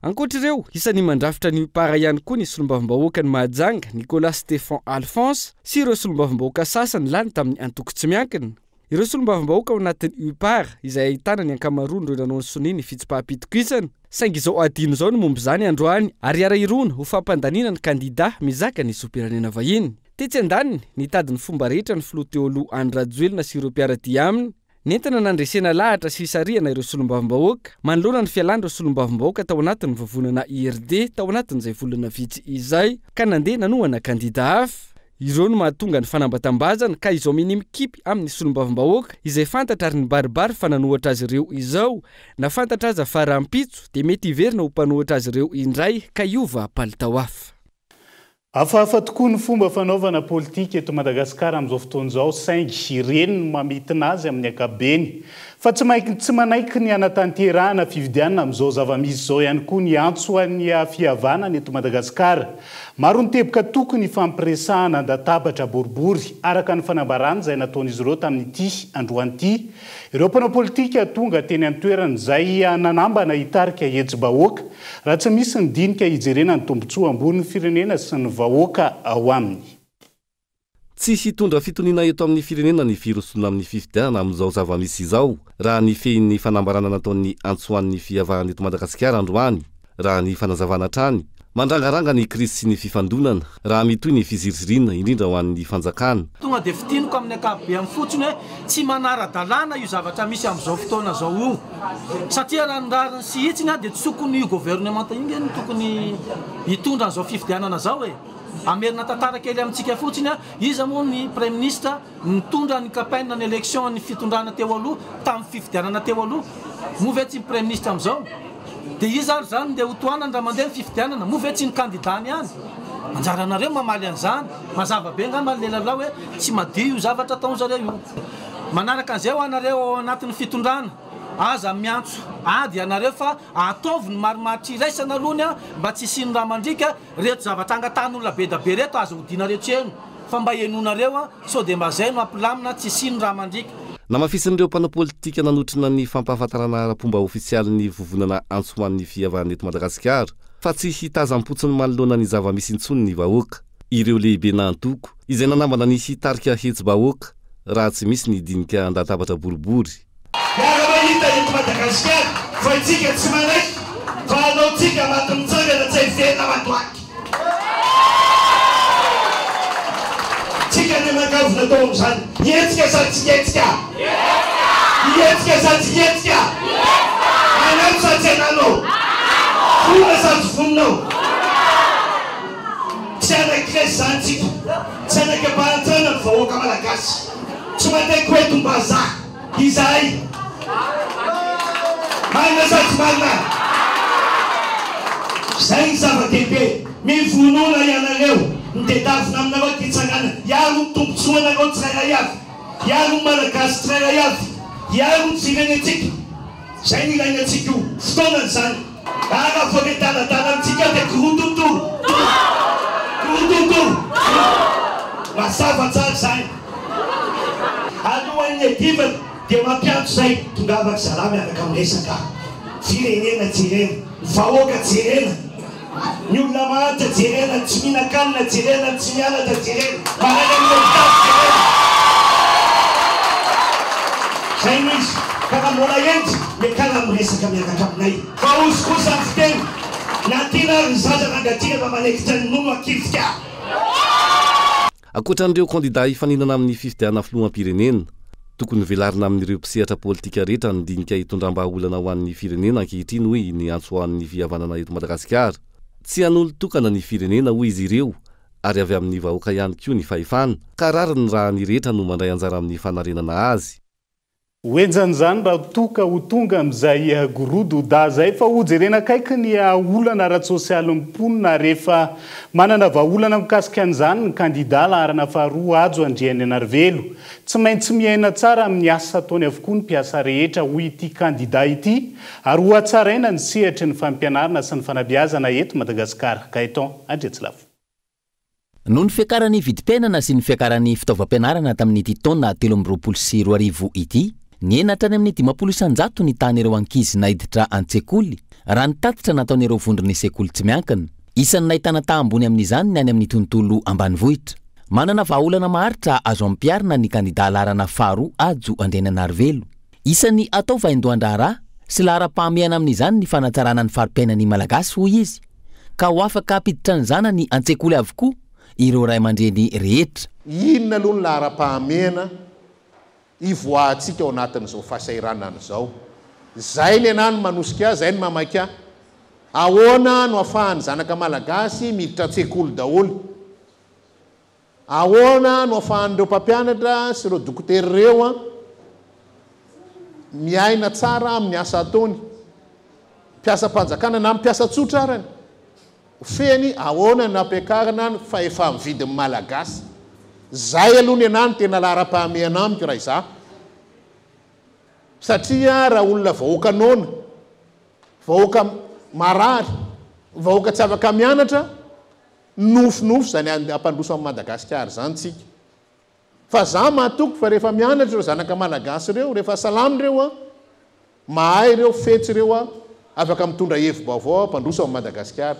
Speaker 13: Ankoatra ireo, isan'ny mandrafitra ny Upar ihany koa ny solombavambahoakan'i Mahajanga, Nicolas Stephan Alphonse, sy ireo solombavambahoaka sasany lany tamin'ny antoko tsy miankina. Ireo solombavambahoaka ao anatin'ny Upar, izay ahitana ny ankamaroan'ireo nanao ny sonia ny fitsipaham-pitokisana, saingy izao adino izao ny momba izany androany ary hiara-hirona ho fampandaniana ny kandida mizaka ny zom-pirenena vahiny. Tetsy andaniny, nitady ny fomba rehetra ny filoha teo aloha Andry Rajoelina sy ireo mpiara-dia aminy, nentina nandresena lahatra sy hisarihana ireo solombavambahoaka, manoloana ny fialan'ireo solombavambahoaka tao anatin'ny vovonana IRD tao anatin'izay volana vitsy izay, ka nandeha nanohana kandida hafa. Ireo no mahatonga ny fanambatambazana ka izao minia mikipy amin'ny solombavambahoaka izay fantatra ary nibaribary fa nanohatra azy ireo izao, na fantatra aza fa rahampitso dia mety hiverina ho mpanohatra azy ireo indray ka hiova palitao hafa.
Speaker 6: Hafahafa tokoa ny fomba fanaovana politika eto Madagasikara amin'izao fotoana izao saingy ireny no mamintina azy amin'ny ankapobeny. Fa tsy maintsy manaiky ny hanatanterahana fifidianana amin'izao zava-misy izao ihany koa ny antso an'ny fihavanana eto Madagasikara. Maro ny teboka tokony hifampiresahana an-databatra boribory, araka ny fanambarana izay nataon'izy ireo tamin'ity androany ity. Ireo mpanao politika tonga teny an-toerana izay nanambana hitarika hetsi-bahoaka, raha tsy misy ny dinika hijerena ny tombontsoa ambonin'ny firenena sy ny vahoaka ao aminy.
Speaker 18: Tsy hitondra fitoniana eto amin'ny firenena ny firosoana amin'ny fifidianana amin'izao zava-misy izao, raha ny fehin'ny fanambarana nataon'ny Antso ho an'ny fihavanana eto Madagasikara androany. Raha ny fanazavana hatrany, Mandrangaranga ny krizy sy ny fifandonana raha mitohy ny fiziriziriana, indrindra ho an'ny fanjakana.
Speaker 19: Tonga dia fintiniko amin'ny ankapobeany fotsiny hoe tsy manara-dalàna io zavatra misy amin'izao fotoana izao io. Satria raha ny rariny sy hitsiny dia tsy tokony io governemanta io nge no tokony hitondra an'izao fifidianana izao e. Hamerina tantara kely amintsika fotsiny, iza moa ny praiminisitra nitondra ny campagne ny élection ny fitondrana teo aloha tamin'ny fifidianana teo aloha? Moa ve tsy ny praiminisitra amin'izao? Dia iza ary izany ndeha ho tohanany raha mandeha ny fifidianana? Moa ve tsy ny kandidany ihany? Anjaranareo mamaly an'izany. Mazava be angamba ny lelalao hoe tsy madio io zavatra ataon'zareo io. Manaraka an'izay ho anareo ao anatin'ny fitondrana, aza miantso ady ianareo fa ataovy ny marimaritra iraisana aloha ny mba tsy hisian'ny ra mandriaka, reto zavatra angatahan'olona bedabe reto aza odianareo tsy heno fa mba henoinareo sao dia mba zay no hampilamina tsy hisian'ny ra mandriaka.
Speaker 18: Namafisin'ireo mpanao politika nanotrona ny fampahafantarana ara-pomba ofisialy ny vovonana Antso ho an'ny fihavanana eto Madagasikara fa tsy hitazam-potsiny manoloana ny zava-misy intsony ny vahoaka. Ireo lehibenà antoko izay nanambana ny hitarika hetsi-bahoaka raha tsy misy ny dinika an-databatra boribory.
Speaker 20: Miara-mahita eto Madagasikara fa itsika tsy manaiky fa anaontsika maty mitsangana tsy hay velona mandohalika. Tsika ny anakavy natao amin'izany. Hihetsika sa tsy hihetsika? Hihetsika sa tsy hihetsika? Hanano sa tsy hanano? Vonona sa tsy vonona? Tsy hanaiky resy izany tsika. Tsy hanaiky ampahantrana ny vahoaka malagasy. Tsy manaiky hoe tombazaha izahay. Marina sa tsy marina? Izay ny zava-dehibe. Mivonona ianareo. Ny tedavina aminareo ity tsanganana. Hiaro ny tombontsoanareo tsirairay avy. Hiaro ny Malagasy tsirairay avy. Hiaro ny firenentsika. Izay no ilaina antsika io. Fotoanany izany. Ary raha vao miadaladala amintsika ao dia korototo. Korototo. Mazava tsara izany. Alohan'ny hiadivana dia mampiantso izay tongava ry zalahy miaraka miresaka. Firenena jerena. Ny vahoaka jerena. Ny olona mahantra jerena, ny tsy mihinan-kanina jerena, ny tsy mianatra jerena, marary any hopitaly jerena. Zay no izy. Ka raha mbola hendry, miakara miresaka miaraka aminay. Fa hozy kosa ny fiteny, na tiana ary ny zaza rangahy fa manekitra ny nono akivika.
Speaker 18: Ankoatra an'ireo kandidà hifaninana amin'ny fifidianana filoham-pirenena, tokony hovelarina amin'ireo mpisehatra politika rehetra ny dinika hitondram-bahaolana ho an'ny firenena ankehitriny hoy ny antso ho an'ny fihavanana eto Madagasikara. Tsy hanolo-tokana ny firenena hoy izy ireo ary avy amin'ny vahoaka ihany koa ny fahefana ka rariny raha ny rehetra no mandray anjara amin'ny fanarenana azy.
Speaker 6: Ho henjana izany raha toa ka ho tonga amin'izay gorododa izay fa ho jerena akaiky ny olana ara-tsosialin'ny mponina ary efa manana vahaolana mikasika an'izany ny kandida laharana faharoa Hajo Andrianainarivelo. Tsy maintsy miaina tsara amin'ny asa ataony avokoa ny mpiasa rehetra hoy ity kandida ity ary hohatsaraina ny sehatry ny fampianarana sy ny fanabeazana eto Madagasikara. Gaëtan Andriatsilavo.
Speaker 7: Noho ny fiakaran'ny vidim-piainana sy ny fiakaran'ny fitaovam-pianarana tamin'ity taona 2023 ity, nihena hatrany amin'ny 50% ny tahan'ireo ankizy naiditra an-tsekoly, raha ny tatitra nataon'ireo vondron'ny sekoly tsy miankina. Isan'ny nahitana taha ambony amin'izany ny any amin'ny tontolo ambanivohitra. Manana vahaolana maharitra azo ampiharina ny kandidà laharana faharoa Hajo Andriananarivelo. Isan'ny atao vaindohan-draharaha sy laharam-pahamehana amin'izany ny fanatsarana ny fari-piainan'ny Malagasy, hoy izy, ka ho afaka hampiditra ny zanany an-tsekoly avokoa ireo ray aman-dreny rehetra.
Speaker 21: Inona aloha ny laharam-pahamehana hivoahantsika ao anatin'izao fahasahiranana izao? Izay ny anah no manosika ahy, izay no mamaika ahy. Ahoana no ahafahan'ny zanaka Malagasy miditra an-tsekoly daholo? Ahoana no afahan'ireo mpampianatra sy ireo dokotera ireo miaina tsara amin'ny asa ataony? Mpiasam-panjakana na mpiasa tsotra arany. Fehiny, ahoana no hampiakarana ny fahefa-mividin'ny Malagasy? Izay aloha ny anah no tena laharam-pahamehana amiko raha izaho. Satria raha olona vahoaka noana, vahoaka marary, vahoaka tsy afaka mianatra, Nofinofy izany hampandroso an'i Madagasikara izany tsika. Fa za matoky fa rehefa mianatra ireo zanaka Malagasy ireo, rehefa salama ireo an, mahay ireo, fetsy ireo an, afaka mitondra hevi-baovao hampandroso an'i Madagasikara.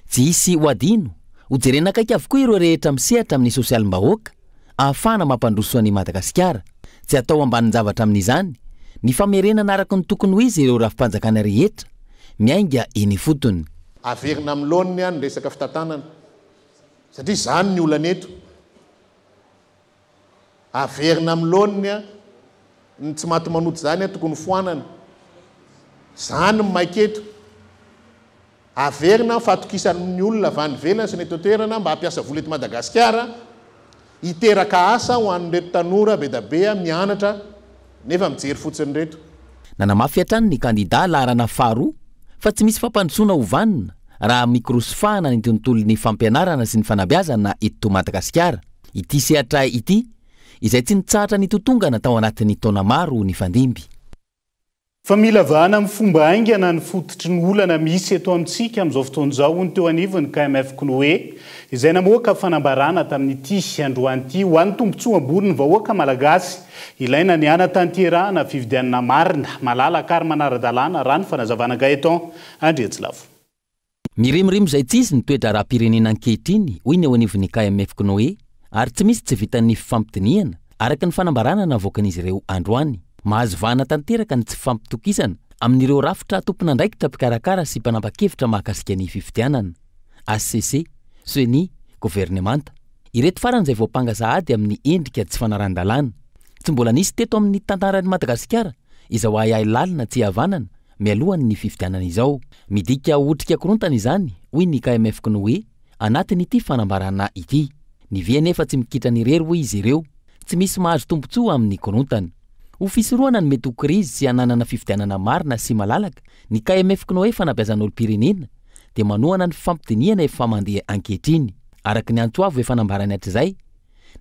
Speaker 7: Tsy hisy ho adino, ho jerena akaiky avokoa ireo rehetra misehatra amin'ny sosialim-bahoaka ahafahana mampandroso an'i Madagasikara. Tsy atao ambanin-javatra amin'izany ny famerenana araka ny tokony ho izy ireo rafi-panjakana rehetra miainga eny ifotony.
Speaker 21: Averina amin'ny laoniny ny resaka fitantanana satria izany ny olana eto. Averina amin'ny laoniny ny tsy maty manota izany tokony foanana. Izany ny maika eto. Averina ny fahatokisan'ny olona avy any ivelany sy ny eto an-toerana mba hampiasa vola eto Madagasikara, hiteraka asa ho an'ireto tanora be da be mianatra nefa mijery fotsiny ireto.
Speaker 7: Nanamafy hatrany ny kandidà laharana faharoa fa tsy misy fampandrosoana ho vanona raha mikorosofahana ny tontolon'ny fampianarana sy ny fanabeazana eto Madagasikara. Ity sehatra ity izay tsy nitsahatra nitotongana tao anatin'ny taona maro nifandimby.
Speaker 6: Fa mila vahana amin'ny fomba haingana ny fototry ny olana misy eto amintsika amin'izao fotoana izao, hoy ny teo anivon'ny KMF Cnoe, izay namoaka fanambarana tamin'ity androany ity ho an'ny tombontsoa ambonin'ny vahoaka malagasy. Ilaina ny hanatanterahana fifidianana marina, malalaka ary manara-dalàna, raha ny fanazavana Gaëtan Andriantsilavo.
Speaker 7: Mirimorimo izay tsy izy ny toe-draharaham-pirenena ankehitriny, hoy ny eo anivon'ny KMF Cnoe, ary tsy misy tsy vitan'ny fifampidinihana, araka ny fanambarana navoakan'izy ireo androany. Mahazo vahana tanteraka ny tsy fifampitokisana amin'ireo rafitra tompon'andraikitra mpikarakara sy mpanapa-kevitra mahakasika ny fifidianana, hcc, Ceni, governemanta. Ireto farany izay voampanga sahady amin'ny endrika tsy fanarahan-dalàna. Tsy mbola nisy teto amin'ny tantaran'i Madagasikara izao ahiahy lalina tsy ihavanana mialohan'ny fifidianana izao. Midika ho otrika korontana izany, hoy ny KMF Cnoe, anatin'ity fanambarana ity. Ny vy anefa tsy mikitrana irery, hoy izy ireo. Tsy misy mahazo tombontsoa amin'ny korontana. Ho fisorohana ny mety ho krizy sy hananana fifidianana marina sy malalaka, ny KMF Cnoe Fanabeazan'olom-pirenena dia manohana ny fifampidinihana efa mandeha ankehitriny. Araka ny antso avo efa nambarany hatrizay,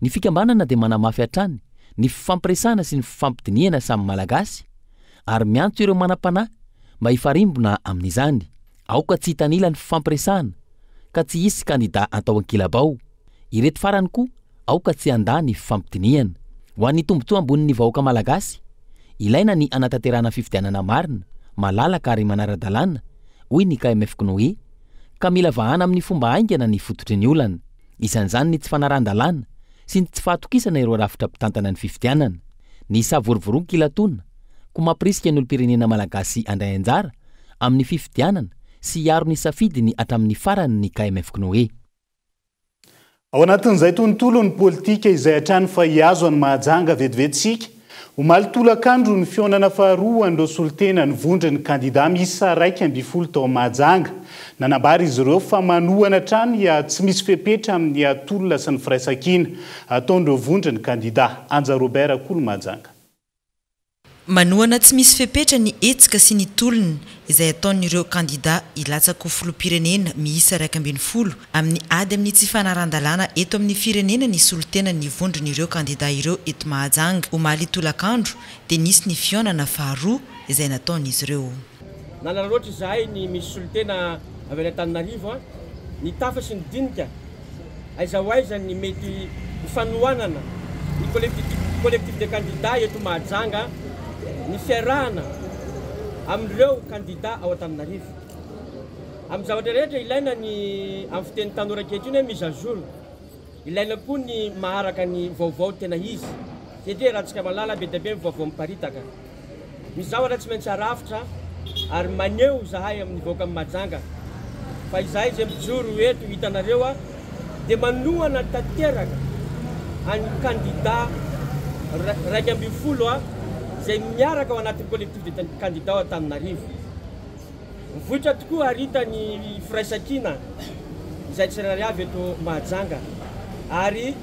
Speaker 7: Ny fikambanana dia manamafy hatrany ny fifampiresahana sy ny fifampidinihana samy Malagasy ary miantso ireo manam-panahy mba hifarimbona amin'izany. Aoka tsy hitanila ny fifampiresahana ka tsy hisy kandida atao ankilabao. Ireto farany koa aoka tsy handà ny fifampidinihana. Ho an'ny tombontsoa ambonin'ny vahoaka Malagasy, ilaina ny hanatanterahana fifidianana marina, malalaka ary manara-dalàna, hoy ny KMF-CNOE, ka mila vahana amin'ny fomba haingana ny fototry ny olana. Isan'izany ny tsy fanarahan-dalàna sy ny tsy fahatokisana ireo rafitra mpitantana ny fifidianana. Ny savorovoroan-kilatoana koa mampirisika ny olom-pirenena malagasy handray anjara amin'ny fifidianana sy hiaro ny safidiny hatramin'ny farany ny KMF-CNOE.
Speaker 6: Ao anatin'izay tontolon'ny politika izay hatrany fa hihazo an'i Mahajanga vetivety isika. Omaly tolakandro ny fihaonana faharoa ho an'ireo solontena ny vondron'ny kandida miisa 11 tao Mahajanga. Nanambara izy ireo fa manohana hatrany tsy misy fepetra amin'ny tolona sy ny firaisankina ataon'ireo vondron'ny kandida. Anja Robert Kolo Mahajanga.
Speaker 1: Manohana tsy misy fepetra ny hetsika sy ny tolona izay ataon'ireo kandida hilatsaka ho filoham-pirenena miisa 11 amin'ny ady amin'ny tsy fanarahan-dalàna eto amin'ny firenena ny solontenan'ny vondron'ireo kandida ireo eto Mahajanga. Omaly tolakandro dia nisy ny fihaonana faharoa izay nataon'izy ireo.
Speaker 22: Nanararaotra izahay ny misy solontena avy any Antananarivo nitafa sy nidinika aiza ho aiza ny mety ho fanohanana ny collectif des candidats eto Mahajanga ny fiarahana amin'ireo kandida ao Antananarivo. Amin'ny zavatra rehetra ilaina ny amin'ny fiteny tanora ankehitriny hoe mise à jour. Ilaina koa ny maharaka ny vaovao tena izy satria raha tsika mahalala be dia be ny vaovao miparitaka. Misy zavatra tsy maintsy arafitra ary maneho izahay amin'ny vahoakan'i Mahajanga fa izahay izay mijoro eto hitanareo dia manohana tanteraka an'ny kandida 11 izay miaraka ao anatin'ny collectif des candidats ao Antananarivo. Mivoitra tokoa ary hita ny firaisankina izay tsirairay avy eto Mahajanga ary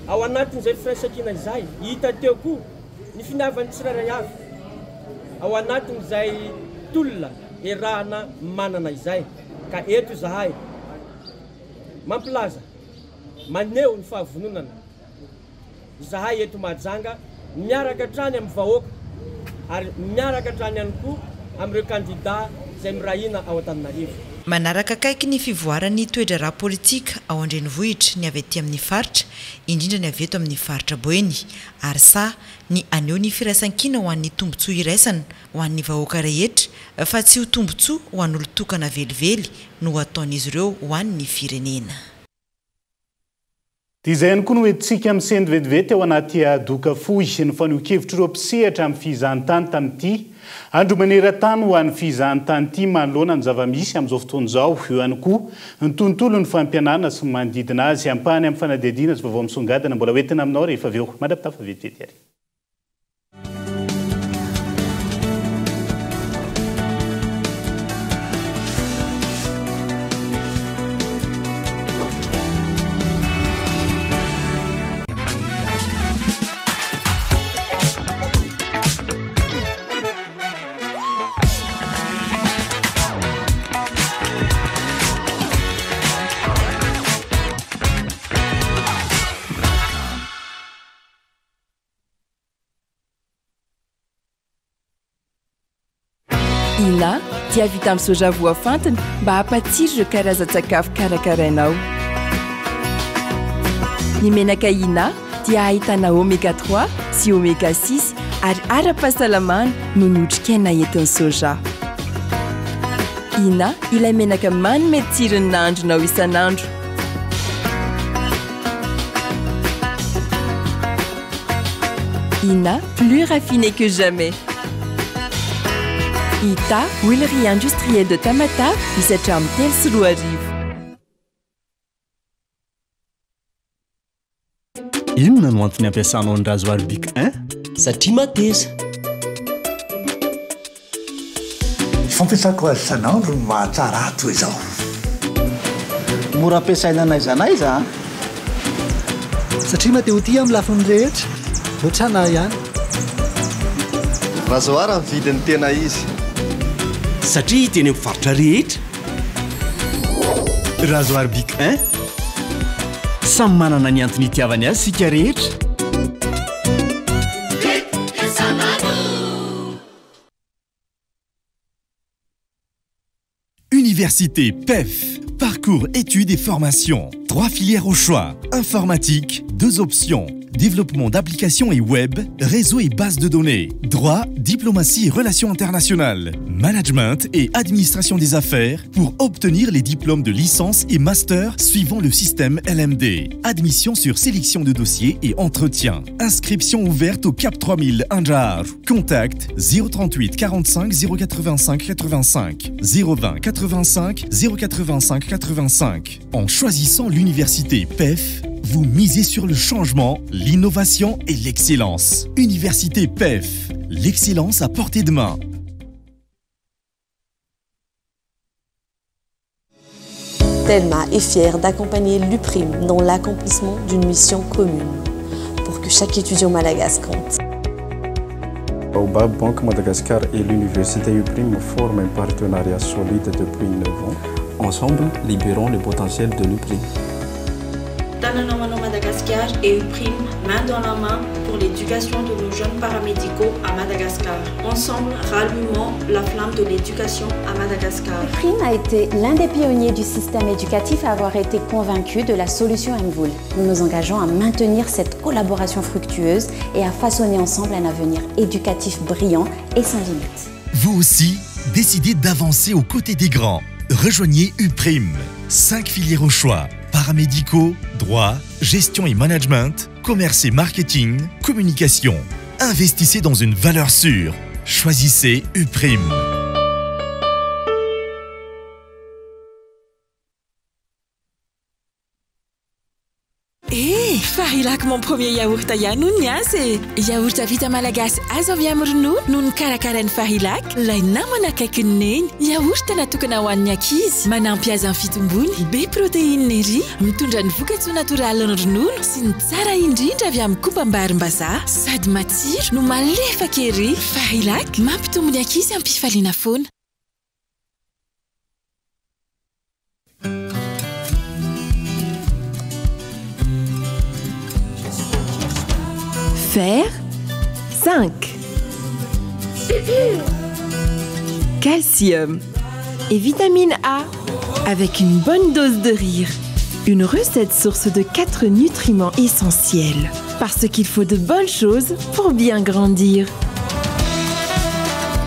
Speaker 22: ao anatin'izay firaisankina izay hita teo koa ny finiavan'ny tsirairay avy ao anatin'izay tolona erahana manana izay ka eto izahay mampilaza maneho ny fahavononana Izahay eto Mahajanga miaraka hatrany amin'ny vahoaka ary miaraka hatrany ihany koa amin'ireo kandida izay mirahina ao Antananarivo.
Speaker 1: Manaraka akaiky ny fivoaran'ny toe-draharaha politika ao an-drenivohitra ny avy aty amin'ny faritra, indrindra ny avy eto amin'ny faritra Boeny, ary sahy ny haneho ny firaisankina ho an'ny tombontsoa iraisana ho an'ny vahoaka rehetra fa tsy ho tombontsoa ho an'olon-tokana velively no ho ataon'izy ireo ho an'ny firenena.
Speaker 6: Dia izay ihany koa no entintsika misento vetivety ao anaty doka fohy. Ny fanehoan-kevitr'ireo mpisehatra amin'ny fihizan-tany tamin'ity Andro maneran-tany ho an'ny fizahantany ity manoloana ny zava-misy amin'izao fotoana izao. Eo ihany koa ny tontolon'ny fampianarana sy ny manodidina azy. Ampahany amin'ny fanadihadiana sy vaovao misongadina mbola hoentina aminao rehefa avy eo. Mandra-pitafa vetivety ary.
Speaker 4: Ina dia vita amin'ny soja voafantina mba hampatsiro ireo karazan-tsakafo karakarainao. Ny menaka Ina dia ahitana oméga 3 sy oméga 6 ary ara-pahasalamana noho ny otrikaina entin'ny soja. Ina ilay menaka manome tsiro ny nahandronao isan'andro. Ina, plus raffiné que jamais. Ita, huilerie industrielle de Tamatave, misy hatramin'ny 2003.
Speaker 5: Inona no antony ampiasanao ny rasoir Bic un?
Speaker 23: Satria mateza.
Speaker 24: Ny fampiasako azy isan'andro no mahatsara ahy toy izao.
Speaker 25: Mora ampiasaina n'aiza n'aiza an!
Speaker 26: Satria maha-te ho tia amin'ny lafiny rehetra. Ohatrana ahy ihany.
Speaker 27: Rasoir ny vidiny tena izy.
Speaker 5: Satria hita eny amin'ny faritra rehetra. Rasoir Bic un. Samy manana ny antony itiavany azy isika rehetra.
Speaker 2: Université PEF. Parcours études et formation. Trois filières au choix. Informatique, deux options. Développement d'applications et web, réseau et base de données. Droit, diplomatie et relations internationales. Management et administration des affaires pour obtenir les diplômes de licence et master suivant le système LMD. Admission sur sélection de dossiers et entretien. Inscription ouverte au CAP 3000 Anjar. Contact 038 45 085 85 020 85 085 85. En choisissant l'université PEF, vous misez sur le changement, l'innovation et l'excellence. Université PEF, l'excellence à portée de main.
Speaker 28: Telma est fière d'accompagner l'UPRIM dans l'accomplissement d'une mission commune pour que chaque étudiant malagasy compte.
Speaker 29: Baobab Banque Madagascar et l'Université UPRIM forment un partenariat solide depuis 9 ans.
Speaker 30: Ensemble, libérons le potentiel de l'UPRIM.
Speaker 31: Tanana Manao Madagascar et UPRIM, main dans la main pour l'éducation de nos jeunes paramédicaux à Madagascar. Ensemble, rallumons la flamme de l'éducation à Madagascar.
Speaker 32: UPRIM a été l'un des pionniers du système éducatif à avoir été convaincu de la solution MVOL. Nous nous engageons à maintenir cette collaboration fructueuse et à façonner ensemble un avenir éducatif brillant et sans limite.
Speaker 2: Vous aussi, décidez d'avancer aux côtés des grands. Rejoignez UPRIM. Cinq filières au choix. Paramédicaux, droit, gestion et management, commerce et marketing, communication. Investissez dans une valeur sûre. Choisissez UPRIM.
Speaker 33: Eh! Farilac mon premier yaourt ihany hono ny azy e! Yaourt vita malagasy azo avy amin'ny ronono no nokarakarain'i Farilac, ilay namana akaikin'i Neny. Yaourt natokana ho an'ny ankizy, manampy azy amin'ny fitombony, be protéine ery, mitondra ny vokatsoa natoralin'ny ronono sy ny tsara indrindra avy amin'ny kombam-barimbazaha. Sady matsiro no malefaka ery! Farilac, mampitombo ny ankizy am-pifaliana foana.
Speaker 4: Fer 5 Calcium et vitamine A avec une bonne dose de rire. Une recette source de quatre nutriments essentiels. Parce qu'il faut de bonnes choses pour bien grandir.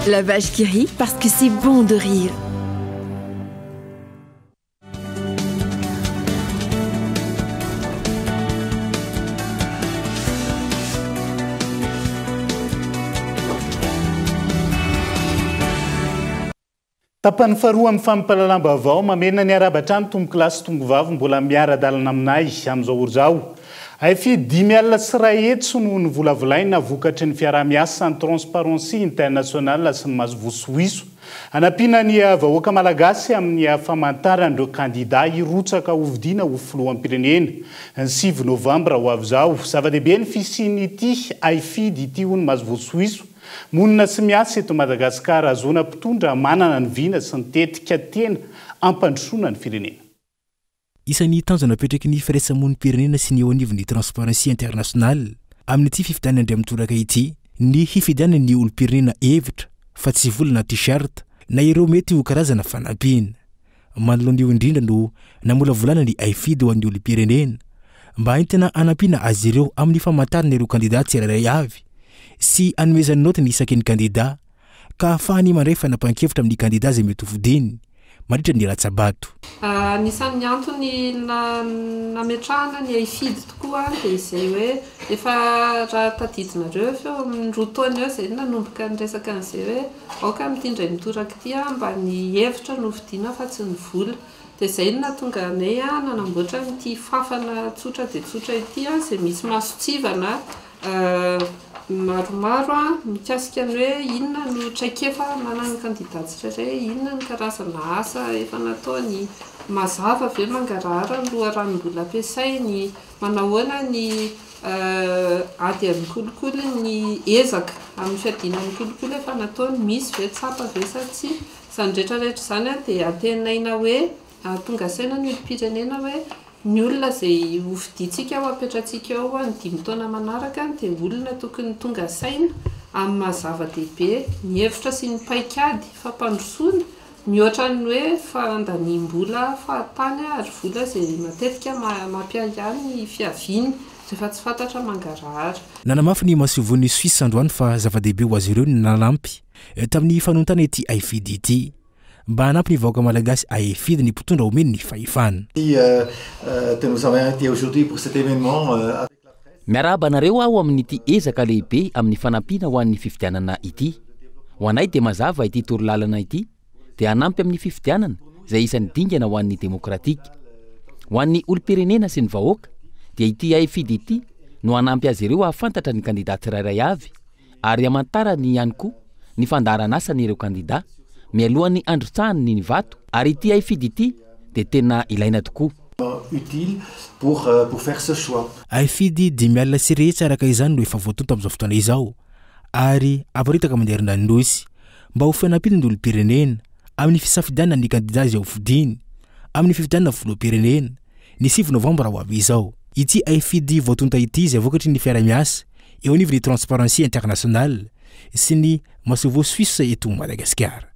Speaker 4: La vache qui rit parce que c'est bon de rire.
Speaker 6: Tapany faharoa amin'ny fampahalalam-baovao, mamerina ny arahaba hatrany tompokolahy sy tompokovavy mbola miara-dalana aminay amin'izao ora izao. Haifidy 105 no novolavolaina vokatry ny fiaraha-miasan'ny Transparency International sy ny Masoivoho Soiso hanampiana ny vahoaka malagasy amin'ny famantaran'ireo kandidà hirotsaka hofidiana ho filoham-pirenena ny 9 novambra ho avy izao. Zava-dehibe ny fisian'ity haifidy ity hoy ny Masoivoho Soiso monina sy miasa eto Madagasikara ahazoana mpitondra manana ny vina sy ny tetika tena hampandrosoana ny firenena.
Speaker 3: Isan'ny tanjona apetraky ny firaisamonim-pirenena sy ny eo anivon'ny Transparency International amin'ity fifidianana indray mitoraka ity ny hifidianan'ny olom-pirenena hevitra fa tsy vola na t-shirt na ireo mety ho karazana fanampiana. Manoloana io indrindra no namolavolana ny haifidy ho an'ny olom-pirenena mba entina hanampiana azy ireo amin'ny famantarana ireo kandidà tsirairay avy sy hanomezany naoty ny isaky ny kandidà ka ahafahany mandray fanapahan-kevitra amin'ny kandidà izay mety hofidiny mandritra ny latsa-bato.
Speaker 8: Anisan'ny antony nametrahana ny haifidy tokoa dia izay hoe efa raha tadidinareo efa eo amin'ny 2 taona eo izay no nanomboka niresaka an'izay hoe aoka amin'ity indray mitoraka ity mba ny hevitra no hofidiana fa tsy ny vola. Dia izay no nahatonga anay nanamboatra an'ity fafana tsotra dia tsotra ity izay misy mason-tsivana maromaro mikasika ny hoe inona no traikefa ananan'ny kandida tsirairay, inona ny karazana asa efa nataony, mazava ve mangarahara ny loharanom-bola ampiasainy, manahoana ny ady amin'ny kolikoly, ny ezaka amin'ny fiadiana amin'ny kolikoly efa nataony, misy ve, tsapa ve sa tsia. Izany rehetrarehetra izany dia antenaina hoe hahatonga saina ny olom-pirenena hoe ny olona izay hofidintsika ho apetratsika eo ho an'ny 5 taona manaraka dia olona tokony tonga saina amin'ny maha zava-dehibe ny hevitra sy ny paikady fampandrosoana mihoatra ny hoe fandaniam-bola fahatany ary vola izay matetika mampiahiahy ny fiaviany rehefa tsy fantatra mangarahara.
Speaker 3: Nanamafy ny masoivohon'i Suisse androany fa zava-dehibe ho azy ireo ny nanampy tamin'ny fanontana ity haifidy ity. Mba hanampy ny vahoaka malagasy hahefidy ny mpitondra omeny ny fahefana.
Speaker 7: Miarahaba anareo aho amin'ity ezaka lehibe amin'ny fanampiana ho an'ny fifidianana ity. Ho anay dia mazava ity torolalana ity dia hanampy amin'ny fifidianana izay isan'ny dingana ho an'ny demokratika. Ho an'ny olom-pirenena sy ny vahoaka dia ity haifidy ity no hanampy azy ireo hahafantatra ny kandida tsirairay avy ary hamantarany ihany koa ny fandaharan'asan'ireo kandidà mialohan'ny handrotsahany ny vato ary ity haifidy ity dia tena ilaina tokoa.
Speaker 9: Utile pour pour faire ce choix.
Speaker 3: Haifidy dimy alina sy rehetra araka izany no efa voatonta amin'izao fotoana izao ary aparitaka manerana ny Nosy mba ho fanampiana ny olom-pirenena amin'ny fisafidianana ny kandidà izay hofidiny amin'ny fifidianana filoham-pirenena ny 9 novambra ho avy izao. Ity haifidy voatonta ity izay vokatry ny fiaraha-miasa eo anivon'ny Transparency International sy ny Masoivoho Suisse eto Madagasikara.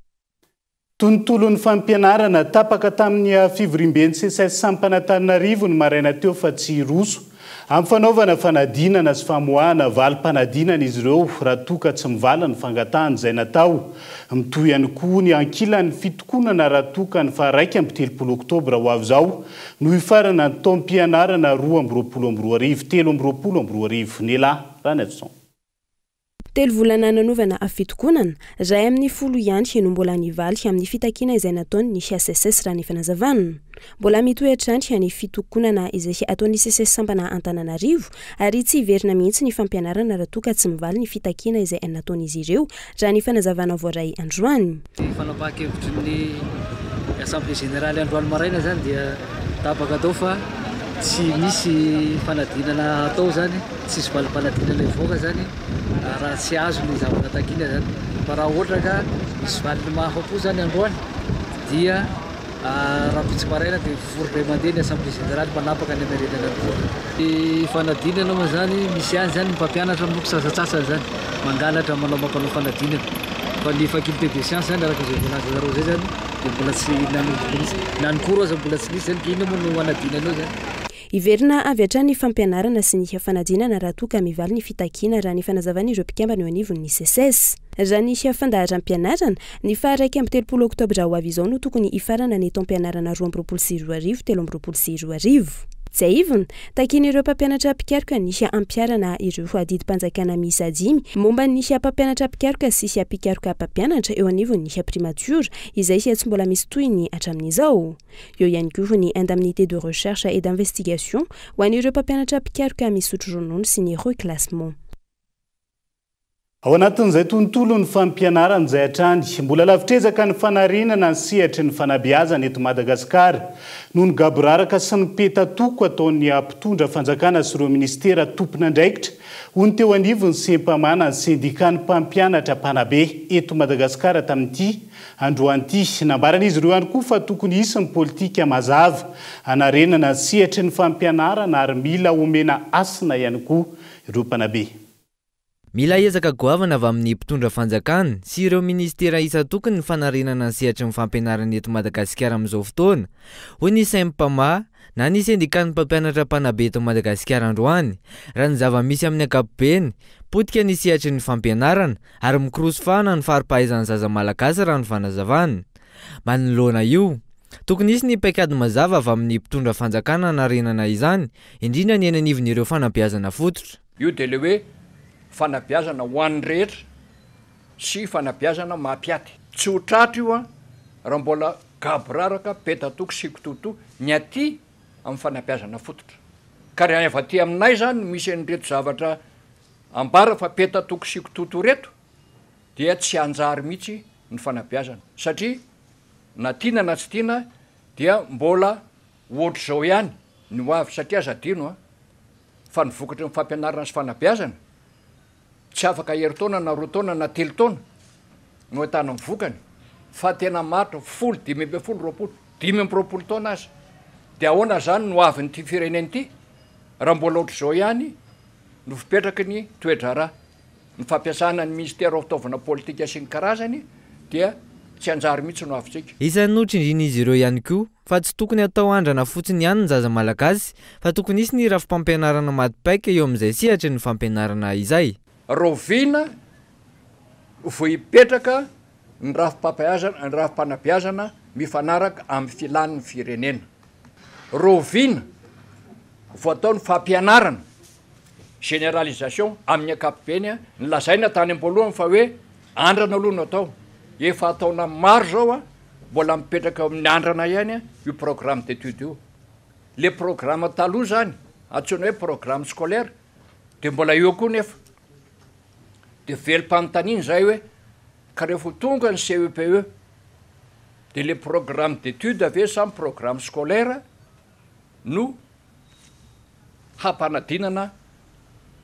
Speaker 6: Tontolon'ny fampianarana, tapaka tamin'ny fivoriamben'ny Seces Sampana Antananarivo ny maraina teo fa tsy hiroso amin'ny fanaovana fanadinana sy famoahana valim-panadinana izy ireo raha toa ka tsy mivala ny fangatahana izay natao. Mitohy ihany koa ny ankilan'ny fitokonana raha toa ka ny faha 31 oktobra ho avy izao no hifarana ny taom-pianarana 2022 2023. Nela Ranaivoson.
Speaker 10: Telo volana nanaovana fitokonana, 11 ihany no mbola nivaly amin'ny fitakiana izay nataony ny SSS raha ny fanazavana. Mbola mitohy hatrany ny fitokonana izay ataon'ny SSS sampana Antananarivo ary tsy hiverina mihitsy ny fampianarana raha toa ka tsy mivaly ny fitakiana izay nataon'izy ireo raha ny fanazavana voaray androany.
Speaker 11: Ny fanapahan-kevitry ny Assemblée Générale androany maraina izany dia tapaka tao fa tsy misy fanadinana hatao izany, tsy hisy valim-panadinana hivoaka izany raha tsy azo ny zavatra takiana izany. Fa raha ohatra ka misy valiny mahafa-po izany androany dia rahampitso maraina dia mivory indray mandeha ny Assemblée Générale manapaka ny hamerenana ny vola. Ny fanadinana moa izany misy ihany izany ny mpampianatra moa sasantsasany izany mangalatra manao mampanao fanadinana fa ny faculté des sciences izany araka izay voalazanareo izay izany dia mbola tsy nanomboka mihitsy na ny cours aza mbola tsy nisy izany ka inona moa no hanadinana eo izany.
Speaker 10: Hiverina avy hatrany ny fampianarana sy ny fanadinana raha toa ka mivaly ny fitakiana raha ny fanazavan'ireo mpikambana eo anivon'ny Seces. Raha ny fandaharam-pianarana, ny faha 31 oktobra ho avy izao no tokony hifarana ny taom-pianarana 2022 2023. Tsiahivina, takian'ireo mpampianatra mpikaroka ny hampiharana ireo didim-panjakana miisa dimy momba ny mpampianatra mpikaroka sy mpikaroka mpampianatra eo anivon'ny primatiora izay tsy mbola misy tohiny hatramin'izao. Eo ihany koa ny indemnité de recherche et d'investigation ho an'ireo mpampianatra mpikaroka misotro ronono sy ny reclassement.
Speaker 6: Ao anatin'izay tontolo ny fampianarana izay hatrany, mbola lavitr'ezaka ny fanarenana ny sehatry ny fanabeazana eto Madagasikara noho ny gaboraraka sy ny petatoko ataon'ny mpitondra fanjakana sy ireo minisitera tompon'andraikitra, hoy ny teo anivon'ny Sempama na ny sendikan'ny mpampianatra mpanabe eto Madagasikara tamin'ity androany ity. Nambaran'izy ireo ihany koa fa tokony hisy ny politika mazava hanarenana ny sehatry ny fampianarana ary mila omena hasina ihany koa ireo mpanabe.
Speaker 12: Mila ezaka goavana avy amin'ny mpitondra fanjakana sy ireo minisitera isan-tokony ny fanarenana ny sehatry ny fampianarana eto Madagasikara amin'izao fotoana, hoy ny Sempama na ny sendikan'ny mpampianatra mpanabe eto Madagasikara androany. Raha ny zava-misy amin'ny ankapobeny, potika ny sehatry ny fampianarana ary mikorosy fahana ny fari-pahaizan'ny zaza malagasy raha ny fanazavana. Manoloana io, tokony hisy ny paikady mazava avy amin'ny mpitondra fanjakana hanarenana izany, indrindra ny eny anivon'ireo fanabeazana fototra.
Speaker 13: Io dia ilay hoe fanabeazana ho an'ny rehetra sy fanabeazana mampiaty. Tsy ho tratra io an, raha mbola gaboraraka, petatoko sy kitoatoa ny aty amin'ny fanabeazana fototra. Ka raha avy aty aminay izany no misy an'ireto zavatra ambara fa petatoko sy kitoatoa ireto dia tsy hanjary mihitsy ny fanabeazana satria na tiana na tsy tiana dia mbola ho ohatr'izao ihany ny ho avy satria aza adino an, fa ny vokatry ny fampianarana sy fanabeazana tsy afaka herintaona na 2 taona na 3 taona no ahitana ny vokany fa tena maharitra 10, 15, 20, 25 taona aza. Dia ahoana izany no avin'ity firenena ity raha mbola ohatr'izao ihany no fipetraky ny toe-draharaha? Ny fampiasana ny minisitera ho fitaovana politika sy ny karazany dia tsy hanjary mihitsy no avintsika.
Speaker 12: Isan'ny notsindrian'izy ireo ihany koa fa tsy tokony hatao andrana fotsiny ihany ny zaza malagasy fa tokony hisy ny rafi-pampianarana maty paika eo amin'izay sehatry ny fampianarana izay.
Speaker 13: Rahoviana vao hipetraka ny rafi-pampiazana, ny rafi-panabeazana mifanaraka amin'ny filan'ny firenena? Rahoviana vao atao ny fampianarana, généralisation, amin'ny ankapobeny? Nolazaina tany am-boalohany fa hoe andrana aloha no atao. Efa taona maro izao mbola mipetraka eo amin'ny andrana ihany io programme d'étude io. Le programme taloha zany antsoina hoe programme scolaire de mbola eo koa nefa. De velom-panontaniana izay hoe ka rehefa ho tonga ny CEPE de le programme d'étude ve sa ny programme scolaire no hampanadinana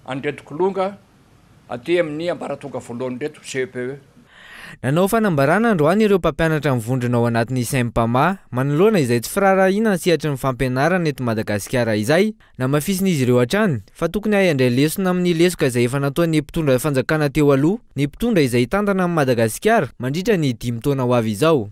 Speaker 13: an'ireto kilonga aty amin'ny ambaratonga voalohany ireto, CEPE.
Speaker 12: Nanao fanambarana androany ireo mpampianatra mivondrona ao anatin'ny Sempama manoloana izay tsy firaharahiana ny sehatry ny fampianarana eto Madagasikara izay. Namafisin'izy ireo hatrany fa tokony hahay handray lesona amin'ny lesoka izay efa nataon'ny mpitondra fanjakana teo aloha ny mpitondra izay hitantana an'i Madagasikara mandritra ny 5 taona ho avy izao.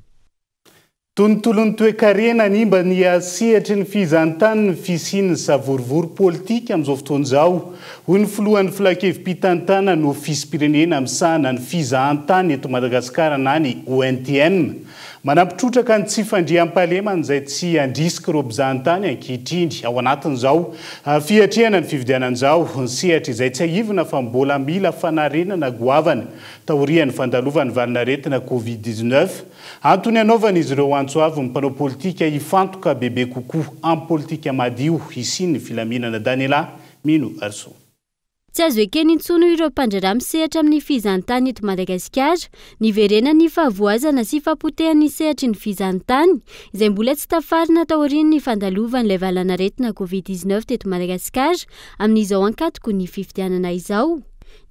Speaker 6: Tontolon'ny toekarena nimba ny sehatry ny fizahantany ny fisian'ny savorovoro politika amin'izao fotoana izao, hoy ny filohan'ny filankevi-pitantanana ny ofisim-pirenena misahana ny fizahantany eto Madagasikara na ny ONTM. Manampy trotraka ny tsy fandriampahalemana izay tsy handrisika ireo mpizahantany ankehitriny ao anatin'izao fiatrehana ny fifidianana izao, ny sehatra izay tsiahivina fa mbola mila fanarenana goavana taorian'ny fandalovan'ny valin'aretina Covid 19. Antony anaovan'izy ireo antso avo ny mpanao politika hifantoka bebe kokoa amin'ny politika madio hisian'ny filaminana. Daniela Mino Arso.
Speaker 14: Tsy azo ekena intsony hoy ireo mpandraharaha misehatra amin'ny fizahantany eto Madagasikara niverenan'ny fahavoazana sy fahapotehan'ny sehatry ny fizahantany izay mbola tsy tafarina taorian'ny fandalovan'ilay valanaretina Covid 19 teto Madagasikara amin'izao ankatoky ny fifidianana izao.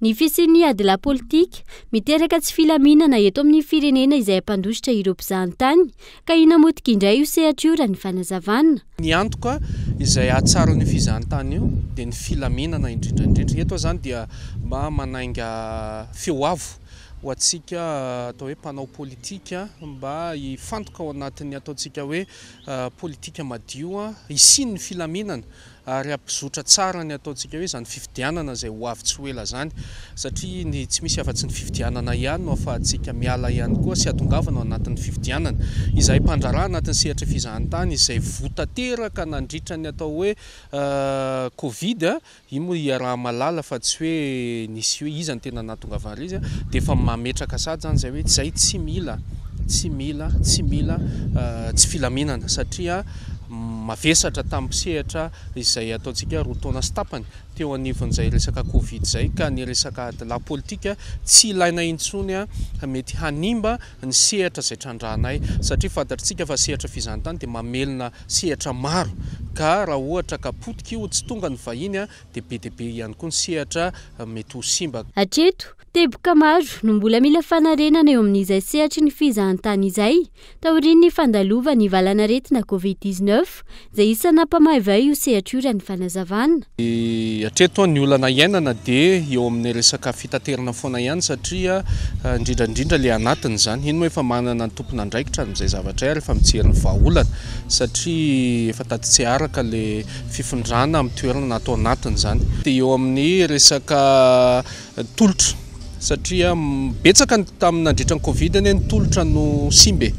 Speaker 14: Ny fisian'ny adilahy politika, miteraka tsy filaminana eto amin'ny firenena izay hampandositra ireo mpizahantany, ka hinamotika indray io sehatra io raha ny fanazavana.
Speaker 15: Ny antoka izay hahatsara an'io fizahantany io dia ny filaminana indrindra indrindra. Eto aho izany dia mba manainga feo avo ho antsika atao hoe mpanao politika mba hifantoka ao anatin'ny ataontsika hoe politika madio hisian'ny filaminana. ary hampizotra tsara ny ataontsika hoe izany fifidianana izay ho avy tsy ho ela izany satria ny tsy misy afa-tsy ny fifidianana ihany no ahafahantsika miala ihany koa sy hahatongavana ao anatin'ny fifidianana. Izahay mpandraharaha anatin'ny sehatry ny fizahantany izay voa tanteraka nandritra ny atao hoe Covid, iny moa iaraha-mahalala fa tsy hoe nisy hoe iza no tena nahatongavan'ilay izy dia efa mametraka sahady izany izay hoe izay tsy mila, tsy mila, tsy mila tsy filaminana satria mavesatra tamin'ny mpisehatra izay ataontsika 2 taona sy tapany teo anivon'izay resaka Covid izay ka ny resaka adilahy politika tsy ilaina intsony mety hanimba ny sehatra izay trandrahanay satria fantatritsika fa sehatra fizahantany dia mamelona sehatra maro ka raha ohatra ka potika io tsy tonga ny vahiny dia be dia be ihany koa ny sehatra mety ho simba.
Speaker 14: Hatreto, teboka maro no mbola mila fanarenana eo amin'izay sehatry ny fizahantany izay, taorian'ny fandalovan'ny valanaretina Covid 19, izay isan'ny nampamaivay io sehatra io raha ny fanazavana.
Speaker 15: Hatreto ny olana iainana dia eo amin'ny resaka fitaterana foana ihany satria indrindra indrindra ilay anatiny izany. Iny moa efa manana ny tompon'andraikitra amin'izay zavatra izay ary efa mijery ny vahaolana satria efa tady tsy araka ilay fifindrana amin'ny toerana ato anatiny izany. Dia eo amin'ny resaka tolotra satria betsaka ny tamin'ny nandritra ny covid anie ny tolotra no simba e,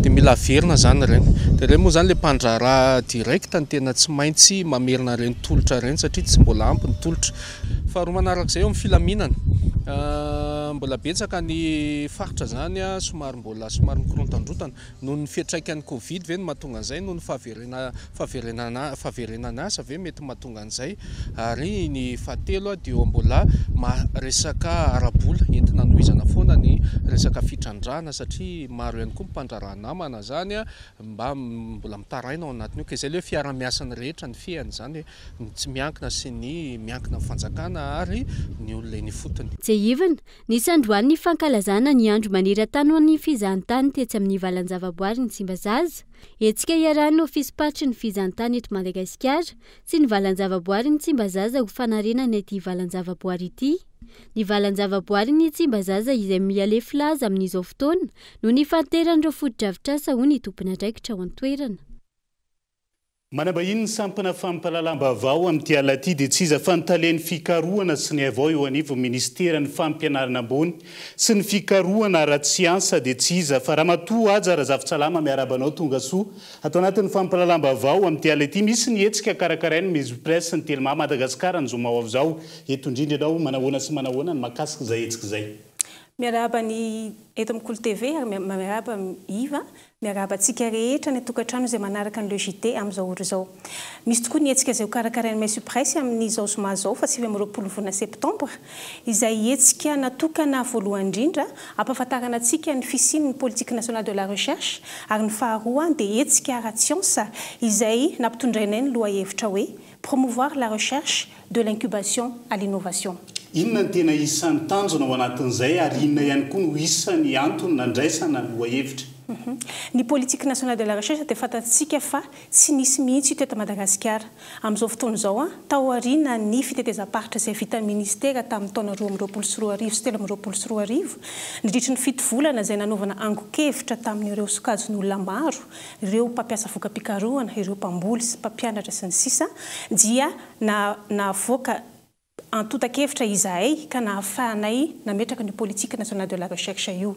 Speaker 15: dia mila averina izany ireny. Dia ireny moa izany ilay mpandraharaha direct no tena tsy maintsy mamerina ireny tolotra ireny satria tsy mbola ampy ny tolotra. Faharoa manarak'izay eo amin'ny filaminana, mbola betsaka ny faritra izany somary mbola somary mikorontandrotana. Noho ny fiantraikan'ny covid ve no mahatonga an'izay? Noho ny fahaverena fahaverenana fahaverenana asa ve mety mahatonga an'izay? Ary ny fahatelo dia eo mbola ma resaka ara-bola entina hanohizana foana ny resaka fitrandrahana satria maro ihany koa ny mpandraharaha namana zany mba mbola mitaraina ao anatin'io ka izay ilay hoe fiaraha-miasan'ny rehetra ny fehiny izany ny tsy miankina sy ny miankina amin'ny fanjakana ary ny olona eny ifotony.
Speaker 14: Tsiahivina, Nisy androany ny fankalazana ny andro maneran-tany ho an'ny fizahantany tetsy amin'ny valan-javaboarin'i Tsimbazaza. Hetsika iarahan'ny ofisim-paritry ny fizahantany eto Madagasikara sy ny valan-javaboarin'i Tsimbazaza ho fanarenana ity valan-javaboary ity. Ny valan-javaboarin'i Tsimbazaza izay mihalefy laza amin'izao fotoana noho ny fahanteran'ireo fotodrafitrasa hoy ny tompon'andraikitra ao an-toerana.
Speaker 6: Manambahiny ny sampana fampahalalam-baovao amin'ity alina ity dia tsy iza fa ny talen'ny fikarohana sy ny haivao eo anivon'ny minisiteran'ny fampianarana ambony sy ny fikarohana ara-tsiansa dia tsy iza fa Ramatoa Haja Razafintsalama miarahaba anao tonga soa ato anatin'ny fampahalalam-baovao amin'ity alina ity misy ny hetsika karakarain'ny Mezopress ny Telma Madagascar ny zoma ho avy izao eto indrindra ianao manahoana sy manahoana ny mahakasika izay hetsika izay.
Speaker 1: Miarahaba ny eto amin'ny Kolo TV ary miarahaba Iva Miarahaba antsika rehetra any an-tokantrano izay manaraka ny Le JT amin'izao ora izao. Misy tokoa ny hetsika izay hokarakarain'ny Mesupres amin'izao zoma izao faha 29 volana septambra, izay hetsika natokana voalohany indrindra hampahafantarana antsika ny fisian'ny politique nationale de la recherche ary ny faharoa dia hetsika ara-tsiansa izay nampitondrainay ny lohahevitra hoe Promouvoir la recherche de l'incubation à l'innovation.
Speaker 6: Inona no tena isan'ny tanjona ao anatin'izay ary inona ihany koa no isan'ny antony nandraisana ny lohahevitra?
Speaker 1: Ny politique nationale de la recherche dia fantatsika fa tsy nisy mihitsy io teto Madagasikara. Amin'izao fotoana izao, taorian'ny fitetezam-paritra izay vitan'ny Ministera tamin'ny taona 2022 sy 2023, nandritry ny fito volana izay nanaovana angon-kevitra tamin'ireo sokajin'olona maro, ireo mpampiasa voka-pikarohana, ireo mpamboly sy mpampianatra sy ny sisa dia navoaka antontan-kevitra izahay ka nahafahanay nametraka an'io politique nationale de la recherche io.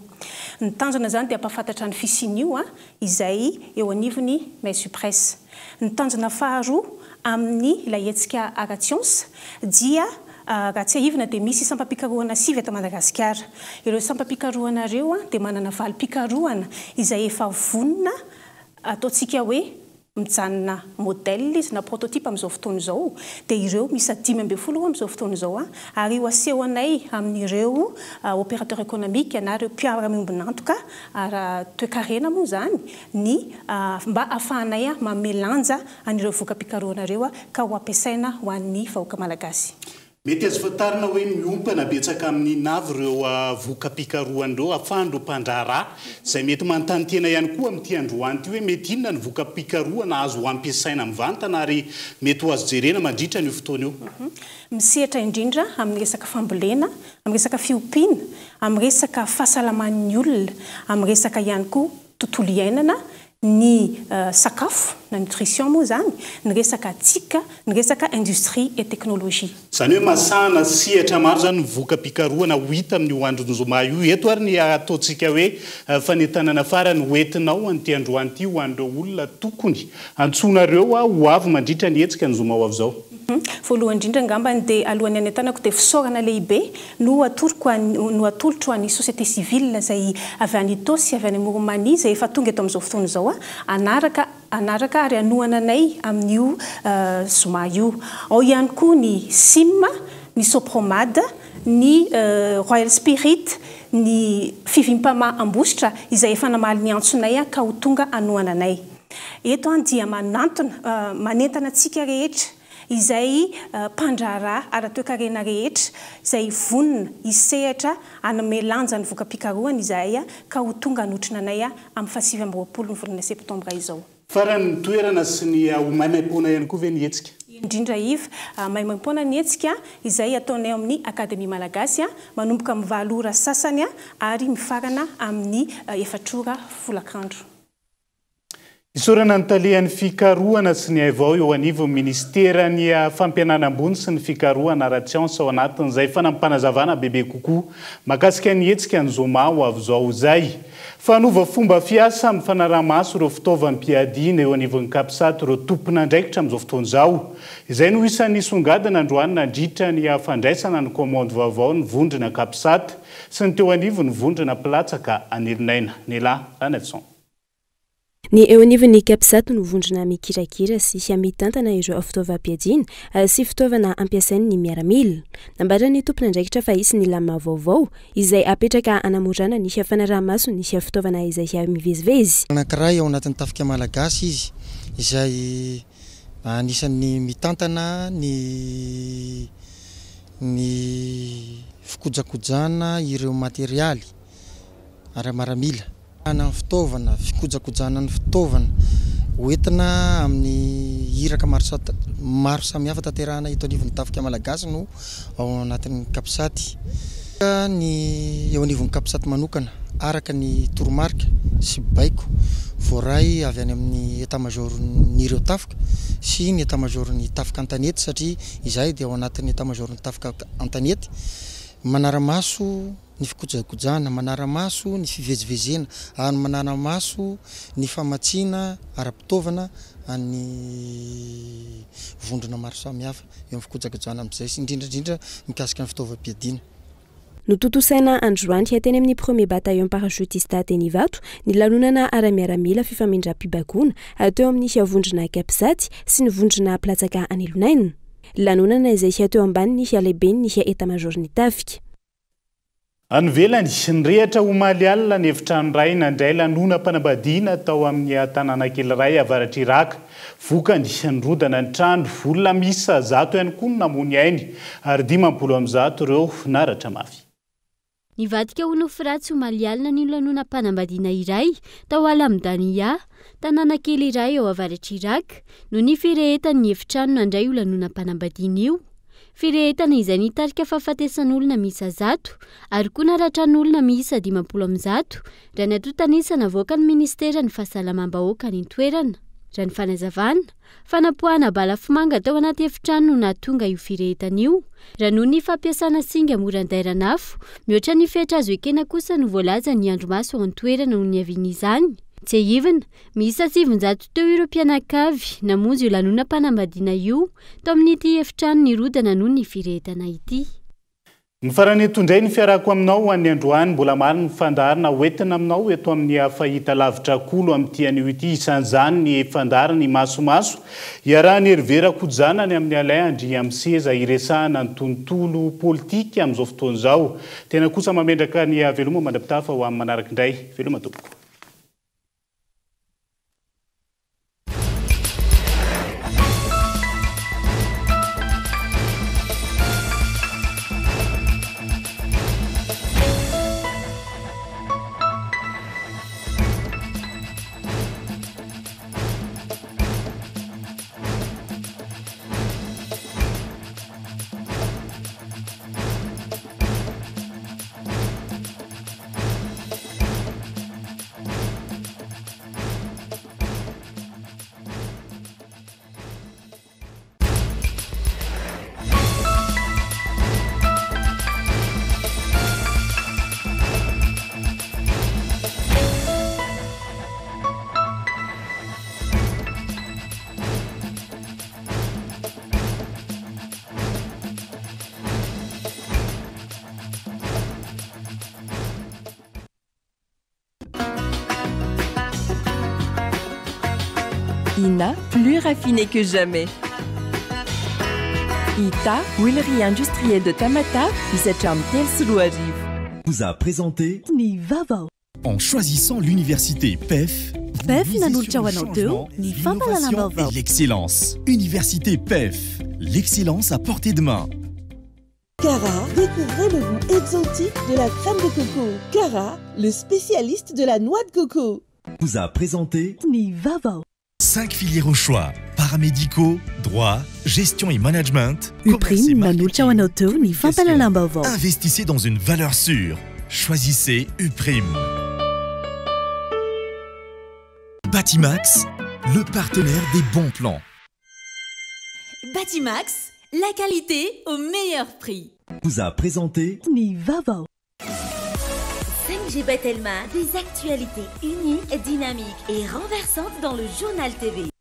Speaker 1: Ny tanjona izany dia hampahafantatra ny fisian'io izay eo anivon'ny Mesupres. Ny tanjona faharoa amin'ny ilay hetsika ara-tsiansa dia raha tsiahivina dia misy sampam-pikarohana sivy eto Madagasikara. Ireo sampam-pikarohana ireo dia manana valim-pikarohana izay efa vonona ataontsika hoe mijanona modèle izy na prototype amin'izao fotoana izao dia ireo miisa 15 amin'izao fotoana izao ary ho asehonay amin'ireo opérateur économique na ireo mpiara-miombon'antoka ara-toekarena moa izany ny mba ahafahanay manome lanja an'ireo voka-pikarohana ireo ka ho ampiasaina ho an'ny vahoaka malagasy.
Speaker 6: Mety azo fantarina hoe miompana betsaka amin'ny inona avy ireo voka-pikarohana ireo ahafahan'ireo mpandraharaha izay mety manontany tena ihany koa amin'ity androany ity hoe mety inona ny voka-pikarohana azo ampiasaina mivantana ary mety ho azo jerena mandritra an'io fotoana io.
Speaker 1: Misehatra indrindra amin'ny resaka fambolena, amin'ny resaka fiompiana, amin'ny resaka fahasalaman'ny olona, amin'ny resaka ihany koa tontolo iainana. ny sakafo na nutrition moa izany, ny resaka tic, ny resaka industrie et technologie.
Speaker 6: Izany hoe masahana sehatra maro izany ny voka-pikarohana ho hita amin'io andron'ny zoma io. Eto ary ny ataontsika hoe fanentanana farany ho entinao an'ity androany ity ho an'ireo olona tokony antsoinareo ho avy mandritra ny hetsika ny zoma ho avy izao.
Speaker 1: Voalohany indrindra angambany dia alohan'ny hanentanako dia fisaorana lehibe no atoroko no atolotro an'ny société civile izay avy any Itaosy, avy any Amoron'i Mania izay efa tonga eto amin'izao fotoana izao hanaraka hanaraka ary hanohana anay amin'io zoma io. Ao ihany koa ny sim, ny Sopromad, ny Royal Spirit, ny Fivimpama Ambositra izay efa namaly ny antsonay ka ho tonga hanohana anay. Eto aho dia manantona, manentana antsika rehetra izay mpandraharaha ara-toekarena rehetra izay vonona hisehatra hanome lanja ny voka-pikarohana izahay ka ho tonga hanotrona anay amin'ny faha 29 ny volana septambra izao.
Speaker 6: Farany, ny toerana sy ny ho maimaimpoana ihany koa ve ny hetsika?
Speaker 1: Indrindra Yves, maimaimpoana ny hetsika izay ataonay ao amin'ny Akademia Malagasy manomboka amin'ny valo ora sasany ary mifarana amin'ny efatra ora folakandro.
Speaker 6: Isaorana ny talehan'ny fikarohana sy ny haivao eo anivon'ny minisiteran'ny Fampianarana ambony sy ny fikarohana ara-tsiansa ao anatin'izay fanampim-panazavana bebe kokoa mahakasika ny hetsika ny zoma ho avy izao izay. Fanova fomba fiasa amin'ny fanaraha-maso ireo fitaovam-piadiana eo anivon'ny Capsat ireo tompon'andraikitra amin'izao fotoana izao. Izay no isan'ny nisongadina androany nandritra ny fandraisana ny kaomandy vaovao ny vondrona Capsat sy ny teo anivon'ny vondrona mpilatsaka an'Elonaina. Nela Ranaivoson.
Speaker 10: Ny eo anivon'ny Capsat no vondrona mikirakira sy mitantana ireo fitaovam-piadiana sy fitaovana ampiasain'ny miaramila. Nambaran'ny tompon'andraikitra fa hisy ny lamina vaovao izay apetraka hanamorana ny fanaraha-maso ny fitaovana izay mivezivezy.
Speaker 9: Anankiray ao anatin'ny tafika malagasy izy izay anisan'ny mitantana ny ny fikojakojana ireo materialy ara-maramila. Ana ny fitaovana, fikojakojana ny fitaovana hoentina amin'ny iraka maro samihafa tanterahana eto anivon'ny tafika malagasy no ao anatin'ny Capsat. Ny eo anivon'ny Capsat manokana, araka ny toromarika sy baiko voaray avy any amin'ny Etat-major-n'ireo tafika sy ny Etat-major-n'ny tafika an-tanety satria izahay dia ao anatin'ny Etat-major-n'ny tafika an-tanety manara-maso ny fikojakojana, manara-maso ny fivezivezena ary manara-maso ny famatsiana ara-pitaovana an'ny vondrona maro samihafa eo amin'ny fikojakojana amin'izay sy indrindra indrindra mikasika ny fitaovam-piadiana.
Speaker 10: Notontosaina androany teny amin'ny Premier Bataillon Parachutiste teny Ivato ny lanonana ara-miaramila fifamindram-pibaikoana teo amin'ny vondrona Capsat sy ny vondrona mpilatsaka an'Elonaina. Lanonana izay teo ambanin'ny lehiben'ny Etat-major-n'ny tafika.
Speaker 6: Any ivelany, nirehitra omaly alina ny efitrano iray nandray lanonam-panambadiana tao amin'ny tanàna kely iray avaratr'i Iraka. Vokany, nirodana ny trano, olona miisa 100 ihany koa no namoy ny ainy ary 150 ireo naratra mafy.
Speaker 14: Nivadika ho nofy ratsy omaly alina ny lanonam-panambadiana iray tao Alamdaniya, tanàna kely iray ao avaratr'i Iraka, noho ny firehetan'ny efitrano nandray io lanonam-panambadiana io. Firehetana izay nitarika fahafatesan'olona miisa 100 ary koa naratran'olona miisa 150, raha ny antontan'isa navoakan'ny minisiteran'ny Fahasalamam-bahoaka any an-toerana. Raha ny fanazavana, fanapoahana balafomanga tao anaty efitrano no nahatonga io firehetana io, raha noho ny fampiasana singa mora andairan'afo mihoatra ny fetra azo ekena kosa no voalazan'ny andrimaso ao an-toerana no niavian'izany. Tsiahivina, Miisa 900 teo ireo mpianakavy namonjy io lanonam-panambadiana io tao amin'ity efitrano nirodana noho ny firehetana ity.
Speaker 6: Mifarana eto indray ny fiarahako aminao ho an'ny androany. Mbola maro ny fandaharana hoentina aminao eto amin'ny fahitalavitra Kolo amin'ity anio ity. Isan'izany ny fandaharana Imasomaso iarahan'i Hervé Rakotojanany amin'i Alain Andriamiseza hiresahana ny tontolo politika amin'izao fotoana izao. Tena kosa mamendraka ny veloma mandra-pitafa ho amin'ny manaraka indray. Veloma tompoko.
Speaker 4: Ina, plus raffiné que jamais. Ita, huilerie industrielle de Tamatave, isaky amin'ny 2003.
Speaker 2: Vous a présenté
Speaker 5: ny vaovao.
Speaker 2: En choisissant l'université PEF,
Speaker 5: PEF nanolotra ho anao teo ny fampahalalam-baovao.
Speaker 2: Et l'excellence. Université PEF, l'excellence à portée de main.
Speaker 16: Cara, découvrez le goût exotique de la crème de coco. Cara, le spécialiste de la noix de coco.
Speaker 2: Vous a présenté
Speaker 5: ny vaovao.
Speaker 2: Cinq filières au choix. Paramédicaux, droit, gestion et management.
Speaker 5: Uprim nanolotra ho anao teo ny fampahalalam-baovao.
Speaker 2: Investissez dans une valeur sûre. Choisissez Uprim. Batimax, le partenaire des bons plans.
Speaker 17: Batimax, la qualité au meilleur prix.
Speaker 2: Vous a présenté
Speaker 5: ny vaovao.
Speaker 17: 5G by Telma, des actualités uniques, dynamiques et renversantes dans le journal TV.